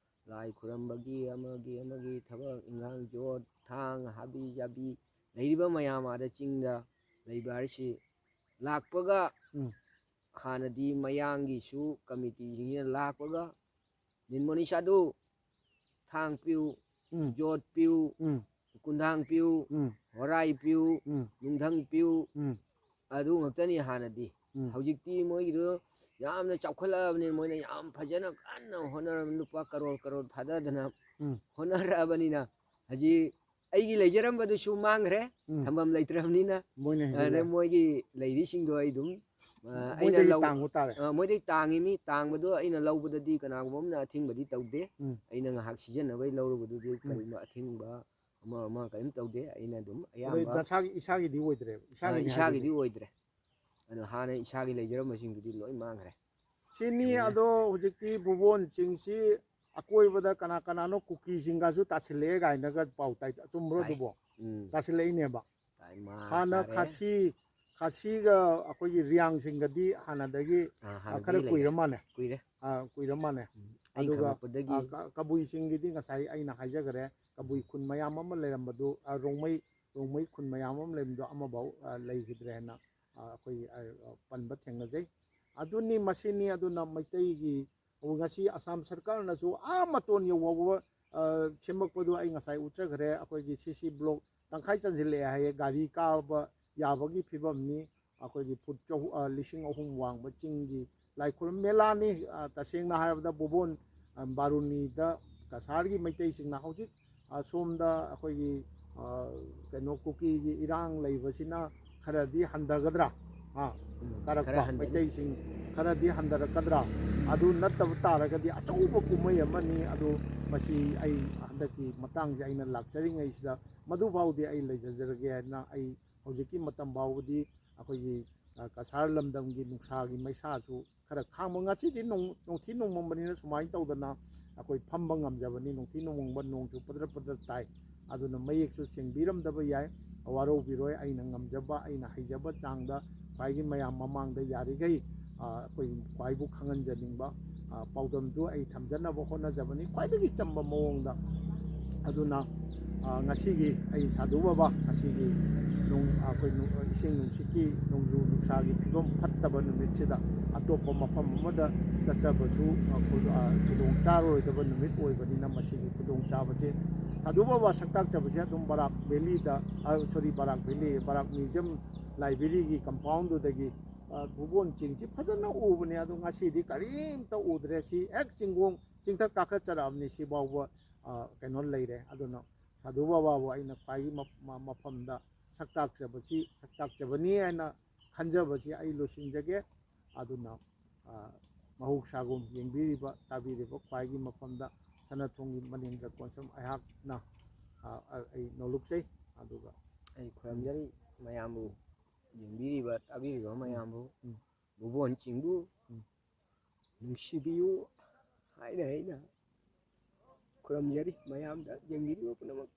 ꯂꯥꯏ ꯈꯨꯔꯝꯕꯒꯤ ꯑꯃꯒꯤ ꯑꯃꯒꯤ ꯊꯕꯛ ꯏꯟꯈꯥꯡ, ꯖꯣꯠ, ꯊꯥꯡ, ꯍꯥꯕꯤ ꯖꯥꯕꯤ ꯂꯩꯔꯤꯕ ꯃꯌꯥꯝ ꯑꯥꯗ ꯆꯤꯡꯗ ꯂꯩꯕ ꯍꯥꯏꯔꯤꯁꯤ ꯂꯥꯛꯄꯒ ꯎꯝ꯫ ꯍꯥꯟꯅꯗꯤ ꯃꯌꯥꯡꯒꯤꯁꯨ ꯀꯃꯤꯇꯤꯁꯤꯡꯁꯤꯅ ꯂꯥꯛꯄꯒ ꯅꯤꯟꯃꯣꯅꯤ ꯁꯥꯗꯨ, ꯊꯥꯡ ꯄꯤꯌꯨ, ꯎꯝ꯫ ꯖꯣꯠ ꯄꯤꯌꯨ, ꯎꯝ꯫ ꯀꯨꯟꯗꯥꯡ ꯄꯤꯌꯨ, ꯎꯝ꯫ ꯍꯣꯔꯥꯏ ꯄꯤꯌꯨ, ꯎꯝ꯫ ꯅꯨꯡꯙꯪ ꯄꯤꯌꯨ, ꯎꯝ꯫ ꯑꯗꯨ ꯉꯥꯛꯇꯅꯤ ꯍꯥꯟꯅꯗꯤ꯫ ꯎꯝ꯫ ꯍꯧꯖꯤꯛꯇꯤ ꯃꯣꯏꯒꯤꯗꯣ ꯌꯥꯝꯅ ꯆꯥꯎꯈꯠꯂꯛꯑꯕꯅꯤꯅ ꯃꯣꯏꯅ ꯌꯥꯝ ꯐꯖꯅ ꯀꯟꯅ ꯍꯣꯠꯅꯔꯕ, ꯂꯨꯄꯥ ꯀꯔꯣꯔ ꯀꯔꯣꯔ ꯊꯥꯗꯗꯅ ꯎꯝ꯫ ꯍꯣꯠꯅꯔꯛꯑꯕꯅꯤꯅ ꯍꯧꯖꯤꯛ ꯑꯩꯒꯤ ꯂꯩꯖꯔꯝꯕꯗꯨꯁꯨ ꯃꯥꯡꯈ꯭ꯔꯦ, ꯎꯝ꯫ ꯊꯝꯐꯝ ꯂꯩꯇ꯭ꯔꯕꯅꯤꯅ꯫ ꯃꯣꯏꯅ ꯍꯦꯟꯖꯤꯜꯂꯦ꯫ ꯑꯗꯩ ꯃꯣꯏꯒꯤ ꯂꯩꯔꯤꯁꯤꯡꯗꯣ ꯑꯩ ꯑꯗꯨꯝ, ꯑ, ꯑꯩꯅ ꯃꯣꯏꯗꯒꯤ ꯂꯧ-, ꯇꯥꯡꯕ ꯇꯥꯔꯦ꯫ ꯑ, ꯃꯣꯏꯗꯒꯤ ꯇꯥꯡꯉꯤ ꯃꯤ, ꯇꯥꯡꯕꯗꯣ ꯑꯩꯅ ꯂꯧꯕꯗꯗꯤ ꯀꯅꯥꯒꯨꯝꯕ ꯑꯃꯅ ꯑꯊꯤꯡꯕꯗꯤ ꯇꯧꯗꯦ꯫ ꯎꯝ꯫ ꯑꯩꯅ ꯉꯥꯏꯍꯥꯛ ꯁꯤꯖꯤꯟꯅꯕꯩ ꯂꯧꯔꯨꯕꯗꯨꯗꯤ ꯎꯝ꯫ ꯀꯔꯤꯒꯨꯝꯕ ꯑꯊꯤꯡꯕ ꯑꯃ ꯑꯃ ꯀꯔꯤꯝ ꯇꯧꯗꯦ꯫ ꯑꯩꯅ ꯑꯗꯨꯝ ꯑꯗꯩ ꯑꯌꯥꯝꯕ, ꯅꯁꯥꯒꯤ, ꯏꯁꯥꯒꯤꯗꯤ ꯑꯣꯏꯗ꯭ꯔꯦꯕ, ꯑ, ꯏꯁꯥꯒꯤꯅꯤ ꯏꯁꯥꯒꯤꯗꯤ ꯍꯥꯏꯗꯨꯗꯤ꯫ ꯑꯣꯏꯗ꯭ꯔꯦ꯫ ꯑꯗꯣ ꯍꯥꯟꯅ ꯏꯁꯥꯒꯤ ꯂꯩꯖꯔꯝꯕꯁꯤꯡꯗꯨꯗꯤ ꯂꯣꯏ ꯃꯥꯡꯈ꯭ꯔꯦ꯫ ꯁꯤꯅꯤ꯫ ꯂꯣꯏꯅ꯫ ꯑꯗꯣ ꯍꯧꯖꯤꯛꯇꯤ ꯕꯨꯕꯣꯟ ꯆꯤꯡꯁꯤ ꯑꯀꯣꯏꯕꯗ ꯀꯅꯥ ꯀꯅꯥꯅꯣ ꯀꯨꯀꯤꯁꯤꯡꯒꯁꯨ ꯇꯥꯁꯤꯜꯂꯛꯑꯦ ꯀꯥꯏꯅꯒ ꯄꯥꯎ ꯇꯥꯏ꯫ ꯑꯆꯨꯝꯕ꯭ꯔꯣ ꯇꯥꯏ꯫ ꯑꯗꯨꯕꯣ? ꯎꯝ꯫ ꯇꯥꯁꯤꯜꯂꯛꯏꯅꯦꯕ꯫ ꯇꯥꯏ, ꯃꯥ ꯍꯥꯟꯅ ꯇꯥꯔꯦ꯫ ꯈꯥꯁꯤ, ꯈꯥꯁꯤꯒ ꯑꯩꯈꯣꯏꯒꯤ ꯔꯤꯌꯥꯡꯁꯤꯡꯒꯗꯤ ꯍꯥꯟꯅꯗꯒꯤ, ꯑꯥ, ꯑ, ꯍꯥꯟꯅꯗꯒꯤ ꯈꯔ ꯂꯩꯔꯦ꯫ ꯀꯨꯏꯔ ꯃꯥꯜꯂꯦ꯫ ꯀꯨꯏꯔꯦ꯫ ꯑ, ꯀꯨꯏꯔ ꯃꯥꯜꯂꯦ꯫ ꯎꯝ, ꯑꯩꯅ ꯑꯗꯨꯒ, ꯈꯪꯉꯛꯄꯗꯒꯤ꯫ ꯑ, ꯀ-, ꯀꯕꯨꯏꯁꯤꯡꯒꯤꯗꯤ ꯉꯁꯥꯏ ꯑꯩꯅ ꯍꯥꯏꯖꯈ꯭ꯔꯦ꯫ ꯀꯕꯨꯏ ꯎꯝ꯫ ꯈꯨꯟ ꯃꯌꯥꯝ ꯑꯃ ꯂꯩꯔꯝꯕꯗꯨ, ꯑ, ꯔꯣꯡꯃꯩ, ꯔꯣꯡꯃꯩ ꯈꯨꯟ ꯃꯌꯥꯝ ꯑꯃ ꯂꯩꯔꯝꯕꯗꯣ ꯑꯃꯐꯥꯎ, ꯑ, ꯂꯩꯈꯤꯗ꯭ꯔꯦ ꯍꯥꯏꯅ, ꯑ, ꯑꯩꯈꯣꯏ, ꯑ, ꯄꯟꯕ ꯊꯦꯡꯅꯖꯩ꯫ ꯑꯗꯨꯅꯤ, ꯃꯁꯤꯅꯤ꯫ ꯑꯗꯨꯅ ꯃꯩꯇꯩꯒꯤ ꯉꯁꯤ ꯑꯁꯥꯝ ꯁꯔꯀꯥꯔꯅꯁꯨ ꯑꯥ ꯃꯇꯣꯟ ꯌꯧꯐꯥꯎꯕ, ꯑ, ꯁꯦꯝꯃꯛꯄꯗꯨ ꯑꯩ ꯉꯁꯥꯏ ꯎꯠꯆꯈ꯭ꯔꯦ꯫ ꯑꯩꯈꯣꯏꯒꯤ ꯁꯤ ꯁꯤ ꯕ꯭ꯂꯣꯛ ꯇꯪꯈꯥꯏ ꯆꯟꯁꯤꯜꯂꯛꯑꯦ ꯍꯥꯏꯌꯦ, ꯒꯥꯔꯤ ꯀꯥꯕ ꯌꯥꯕꯒꯤ ꯐꯤꯕꯝꯅꯤ꯫ ꯑꯩꯈꯣꯏꯒꯤ ꯐꯨꯠ ꯆꯍꯨ-, ꯑ, ꯂꯤꯁꯤꯡ ꯑꯍꯨꯝ ꯋꯥꯡꯕ ꯆꯤꯡꯒꯤ ꯂꯥꯏ ꯈꯨꯔꯨꯝ ꯃꯦꯂꯥꯅꯤ꯫ ꯑ, ꯇꯁꯦꯡꯅ ꯍꯥꯏꯔꯕꯗ ꯕꯣꯕꯣꯟ, ꯑ, ꯕꯥꯔꯨꯅꯤꯗ ꯀꯁꯥꯔꯒꯤ ꯃꯩꯇꯩꯁꯤꯡꯅ ꯍꯧꯖꯤꯛ, ꯑ, ꯁꯣꯝꯗ ꯑꯩꯈꯣꯏꯒꯤ, ꯑ, ꯀꯩꯅꯣ, ꯀꯨꯀꯤꯒꯤ ꯏꯔꯥꯡ ꯂꯩꯕꯁꯤꯅ ꯈꯔꯗꯤ ꯍꯟꯊꯒꯗ꯭ꯔꯥ? ꯑ, ꯎꯝ, ꯀꯥꯔꯛꯄ ꯈꯔ ꯍꯟꯊꯅꯤ꯫ ꯃꯩꯇꯩꯁꯤꯡ ꯈꯔꯗꯤ ꯍꯟꯊꯔꯛꯀꯗ꯭ꯔꯥ? ꯑꯗꯨ ꯅꯠꯇꯕ ꯇꯥꯔꯒꯗꯤ ꯑꯆꯧꯕ ꯀꯨꯝꯍꯩ ꯑꯃꯅꯤ꯫ ꯑꯗꯨ ꯃꯁꯤ ꯑꯩ ꯍꯟꯗꯛꯀꯤ ꯃꯇꯥꯡꯁꯦ ꯑꯩꯅ ꯂꯥꯛꯆꯔꯤꯉꯩꯁꯤꯗ ꯃꯗꯨꯐꯥꯎꯗꯤ ꯑꯩ ꯂꯩꯖꯖꯔꯒꯦ ꯍꯥꯏꯅ ꯑꯩ ꯍꯧꯖꯤꯛꯀꯤ ꯃꯇꯝ ꯐꯥꯎꯕꯗꯤ ꯑꯩꯈꯣꯏꯒꯤ, ꯑ, ꯀꯁꯥꯔ ꯂꯝꯗꯝꯒꯤ ꯅꯨꯡꯁꯥꯒꯤ ꯃꯩꯁꯥꯁꯨ ꯈꯔ ꯈꯥꯡꯕ, ꯉꯁꯤꯗꯤ ꯅꯣꯡ-, ꯅꯣꯡꯊꯤ ꯅꯣꯡꯃꯪꯕꯅꯤꯅ ꯁꯨꯃꯥꯏꯅ ꯇꯧꯗꯅ ꯑꯩꯈꯣꯏ ꯐꯝꯕ ꯉꯝꯖꯕꯅꯤ꯫ ꯅꯣꯡꯊꯤ ꯅꯣꯡꯃꯪꯕ, ꯅꯣꯡꯁꯨ ꯄꯗ꯭ꯔ ꯄꯗ꯭ꯔ ꯇꯥꯏ꯫ ꯑꯗꯨꯅ ꯃꯌꯦꯛꯁꯨ ꯁꯦꯡꯕꯤꯔꯝꯗꯕ ꯌꯥꯏ꯫ ꯋꯥꯔꯧꯕꯤꯔꯣꯏ, ꯑꯩꯅ ꯉꯝꯖꯕ, ꯑꯩꯅ ꯍꯩꯖꯕ ꯆꯥꯡꯗ ꯈ꯭ꯋꯥꯏꯒꯤ ꯃꯌꯥꯝ ꯃꯃꯥꯡꯗ ꯌꯥꯔꯤꯈꯩ, ꯑ, ꯑꯩꯈꯣꯏ ꯈ꯭ꯋꯥꯏꯕꯨ ꯈꯪꯍꯟꯖꯅꯤꯡꯕ, ꯑ, ꯄꯥꯎꯗꯝꯗꯨ ꯑꯩ ꯊꯝꯖꯅꯕ ꯍꯣꯠꯅꯖꯕꯅꯤ ꯈ꯭ꯋꯥꯏꯗꯒꯤ ꯆꯝꯕ ꯃꯑꯣꯡꯗ꯫ ꯑꯗꯨꯅ, ꯑ, ꯉꯁꯤꯒꯤ ꯑꯩ ꯁꯥꯙꯨ ꯕꯕꯥ, ꯉꯁꯤꯒꯤ ꯅꯨꯡ-, ꯑꯩꯈꯣꯏ ꯅꯨ-, ꯏꯁꯤꯡ ꯅꯨꯡꯁꯤꯠꯀꯤ, ꯅꯣꯡꯖꯨ ꯅꯨꯡꯁꯥꯒꯤ ꯐꯤꯕꯝ ꯐꯠꯇꯕ ꯅꯨꯃꯤꯠꯁꯤꯗ ꯑꯇꯣꯞꯄ ꯃꯐꯝ ꯑꯃꯗ ꯆꯠꯆꯕꯁꯨ, ꯑ, ꯈꯨꯗꯣ-, ꯑ, ꯈꯨꯗꯣꯡ ꯆꯥꯔꯣꯏꯗꯕ ꯅꯨꯃꯤꯠ ꯑꯣꯏꯕꯅꯤꯅ ꯃꯁꯤꯒꯤ ꯈꯨꯗꯣꯡꯆꯥꯕꯁꯦ ꯁꯥꯙꯨ ꯕꯕꯥ ꯁꯛꯇꯥꯛꯆꯕꯁꯦ ꯑꯗꯨꯝ ꯕꯔꯥꯛ ꯚꯦꯂꯤꯗ, ꯑ, ꯁꯣꯔꯤ, ꯕꯔꯥꯛ ꯚꯦꯂꯤ, ꯕꯔꯥꯛ ꯃ꯭ꯌꯨꯖꯤꯌꯝ ꯂꯥꯏꯕ꯭ꯔꯦꯔꯤꯒꯤ ꯀꯝꯄꯥꯎꯟꯗꯨꯗꯒꯤ, ꯑ, ꯚꯨꯕꯣꯟ ꯆꯤꯡꯁꯤ ꯐꯖꯅ ꯎꯕꯅꯦ꯫ ꯑꯗꯣ ꯉꯁꯤꯗꯤ ꯀꯔꯤꯝꯇ ꯎꯗ꯭ꯔꯦ꯫ ꯁꯤ ꯍꯦꯛ ꯆꯤꯡꯒꯣꯡ ꯆꯤꯡꯊꯛ ꯀꯥꯈꯠꯆꯔꯛꯑꯕꯅꯤ꯫ ꯁꯤꯐꯥꯎꯕ, ꯑ, ꯀꯩꯅꯣ ꯂꯩꯔꯦ꯫ ꯑꯗꯨꯅ ꯁꯥꯙꯨ ꯕꯕꯥꯕꯨ ꯑꯩꯅ ꯈ꯭ꯋꯥꯏꯒꯤ ꯃ-, ꯃ-, ꯃꯐꯝꯗ ꯁꯛꯇꯥꯛꯆꯕꯁꯤ, ꯁꯛꯇꯥꯛꯆꯕꯅꯤ ꯍꯥꯏꯅ ꯈꯟꯖꯕꯁꯤ ꯑꯩ ꯂꯣꯏꯁꯤꯟꯖꯒꯦ꯫ ꯑꯗꯨꯅ, ꯑ, ꯃꯍꯧꯁꯥꯒꯨꯝ ꯌꯦꯡꯕꯤꯔꯤꯕ, ꯇꯥꯕꯤꯔꯤꯕ ꯈ꯭ꯋꯥꯏꯒꯤ ꯃꯐꯝꯗ ꯁꯅꯥꯊꯣꯡꯒꯤ ꯃꯅꯤꯡꯗ ꯀꯣꯟꯁꯝ ꯑꯩꯍꯥꯛꯅ, ꯑ, ꯑ, ꯑꯩ ꯅꯣꯂꯨꯛꯆꯩ꯫ ꯑꯗꯨꯒ ꯑꯩ ꯈꯨꯔꯨꯝꯖꯔꯤ ꯃꯌꯥꯝꯕꯨ, ꯌꯦꯡꯕꯤꯔꯤꯕ, ꯇꯥꯕꯤꯔꯤꯕ ꯃꯌꯥꯝꯕꯨ꯫ ꯎꯝ꯫ ꯚꯨꯕꯣꯟ ꯆꯤꯡꯕꯨ ꯎꯝ꯫ ꯅꯨꯡꯁꯤꯕꯤꯌꯨ ꯍꯥꯏꯅ ꯑꯩꯅ ꯈꯨꯔꯨꯝꯖꯔꯤ꯫ ꯃꯌꯥꯝꯗ ꯌꯦꯡꯕꯤꯔꯤꯕ ꯄꯨꯝꯅꯃꯛ